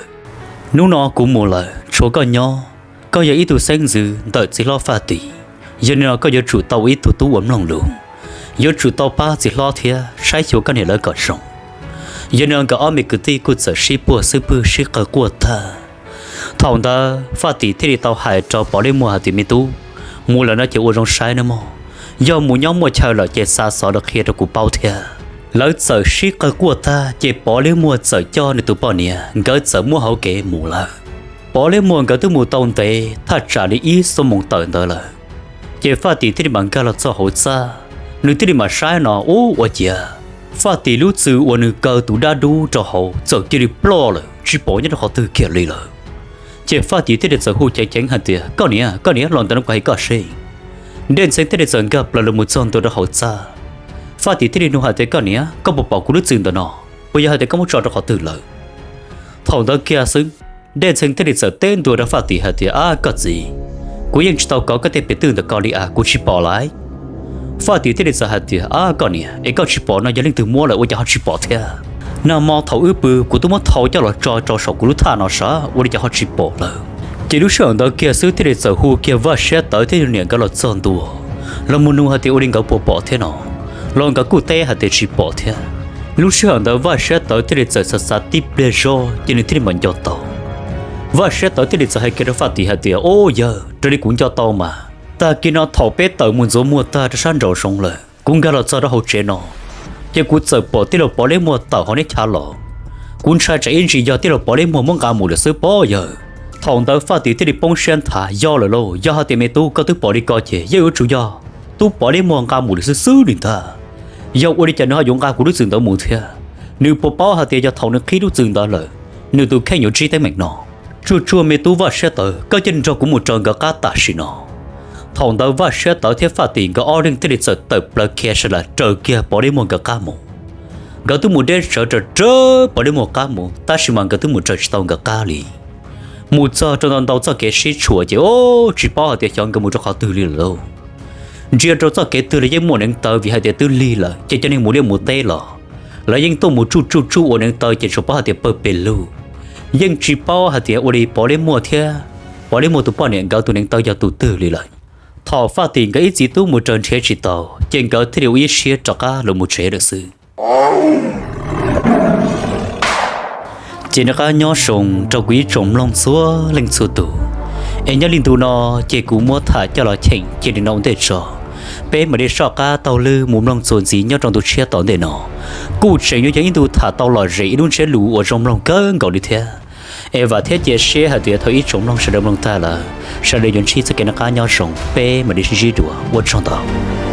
hnub no kuv mus lawm tshuav koj nyob. Koj yog ib tug xeeb ntxwv ntawm txiv hlob Faj Tim, yog li no koj yuav tsum tau ua ib tug tub uas mloog lus, yuav tsum tau pab txiv hlob thiab saib xyuas koj niam lawv kom zoo. Yog li no nkawd ob me kwv tij kuj txawm sib puag xwb pwg sib qawg quaj tag. Thaum ntawd Faj Tim thiaj li tau hais rau Pov Liab Muag hais tias, Me tub, mus lawm no ces ua zoo saib nawb mog, yog mus nyob muaj chaw lawm ces xa xov los qhia rau kuv paub thiab. Lawv txawm sib qawg quaj tag ces Pov Liab Muag txawm coj nws tus poj niam nkawd txawm muab hauv kev mus lawm. Pov Liab Muag nkawd twb mus tau ntev thaj tsam li ib xuab moos tawm ntawd lawm, ces Faj Tim thiaj li mam nkag los txog hauv txaj. Nws thiaj li mam saib no ub ua ciav Faj Tim lub txwm uas nws kaw tus dab dub rau hauv txawm cia li ploj lawm tsis pom nyob rau qhov twg kiag li lawm. Ces Faj Tim thiaj li txawm hu ceev ceev hais tias, Koj niam, koj niam, los ntawm no kuv hais koj seb. Dej Ntxhee thiaj li txawm nkag plaws los mus txog ntua rau hauv txaj. Faj Tim thiaj li nug hais tias, Koj niam, koj puas pom kuv lub txwm ntawm no? Puas yog hais tias koj muab tso rau qhov twg lawm? Thaum ntawd kiag xwb, Dej Ntxhee thiaj li txawm teb ntua rau Faj Tim hais tias, Ab koj txiv, kuv yeej tsis tau kov koj tej pes twj ntawm ko li as, kuv tsis pom lawm. Faj Tim thiaj li txawm hais tias, Ab koj niam, es koj tsis pom no yog leej twg muab lawm ua cas ho tsis pom thiab? Nag hmo thaum wb pw kuv twb muab thau coj los tso rau saum kuv lub thaj no sav, ua li cas ho tsis pom lawm? Ces lub sij hawm ntawd kiag xwb thiaj li txawm hu kiag Vaj Siab Tawv thiab nws niam nkawd los txog ntua, los mus nug hais tias ua li nkawd puas pom thiab no, los nkawd kuj teb hais tias tsis pom thiab. Lub sij hawm ntawd Vaj Siab Tawv thiaj li txawm xav xav tib pliag zog ces nws thiaj li mam nco tau. Vaj Siab Tawv thiaj li txawm hais kiag rau Faj Tim hais tias, Ub yawg, raws li kuv nco tau mas tag kis no thaum peb tawm mus ntxuav muag tag rau sab nraum zoov lawm, kuv nkag los txog rau hauv tsev no, ces kuv txawm pom tij laug Pov Liab Muag tawm hauv neb chav los. Kuv ntshai tsam ib ntsis yog tij laug Pov Liab Muag muab nqa mus lawm xwb pob yawg. Thaum ntawd Faj Tim thiaj li poob siab nthav, Yog lawm lauj, yog hais tias me tub koj twb pom li ko ces yeej yuav tsum yog tub Pov Liab Muag nqa mus lawm xwb xwb li ntag. Yog ua li cas nws ho yuav nqa kuv lub txwm ntawd mus thiab? Nws puas paub hais tias yog thaum nws qhib lub txwm ntawd lawm, nws tus kheej yuav ntsib teeb meem no? Tsuag tsuag me tub Vaj Siab Tawv, koj cia li nrog kuv mus raws nkawd qab tam sim no. Thaum ntawd Vaj Siab Tawv thiab Faj Tim nkawd ob leeg thiaj li txawm tawm plaws khiav sawv daws raws kiag Pov Liab Muag nkawd qab mus. Nkawd twb mus deb tsawv raws raws Pov Liab Muag qab mus tab sis mas nkawd twb mus raws tsis tau nkawd qab li. Mus txog rau ntau ntau txoj kev sib tshuam ces ub tsis paub hais tias xyov nkawd mus rau qhov twg li lawm lauj. Ntsia rau txoj kev twg los yeej muaj neev taw vim hais tias twb lig lawm ces cov neeg mus liaj mus teb los Lawv yeej tuaj mus tsuj tsuj tsuj ua neev taw ces tsuas paub hais tias pawg pes lug, yeej tsis paub hais tias ua li Pov Liab Muaj thiab Pov Liab Muaj tus poj niam nkawd tus neev taw yog tus twg li lawm. Thaum Faj Tim nkawd ib txiv tub mus raws nrhiav tsis tau, ces nkawd thiaj li ua ib siab rov qab los mus tsev lawm xwb. Ces noj qab nyob zoo rau kuv ib tsoom mloog txhua leej txhua tus, es nyob li ntu no ces kuv muab tham coj los cheem cia li no ua ntej tso. Peb mam li soj qab taug lw mus mloog txuas ntxiv nyob rau ntu tshiab tom ntej no. Kuj tseem yuav yog ib ntu tham tau lom zem ib lub ntsiab lus uas zoo mloog kawg nkaus li thiab. Es vam thiab cia siab hais tias thaum ib tsoom mloog sawv daws mloog tag lawm, sawv daws yuav ntsib txoj kev noj qab nyob zoo, peb mam li sib ntsib dua, ua tsaug ntau.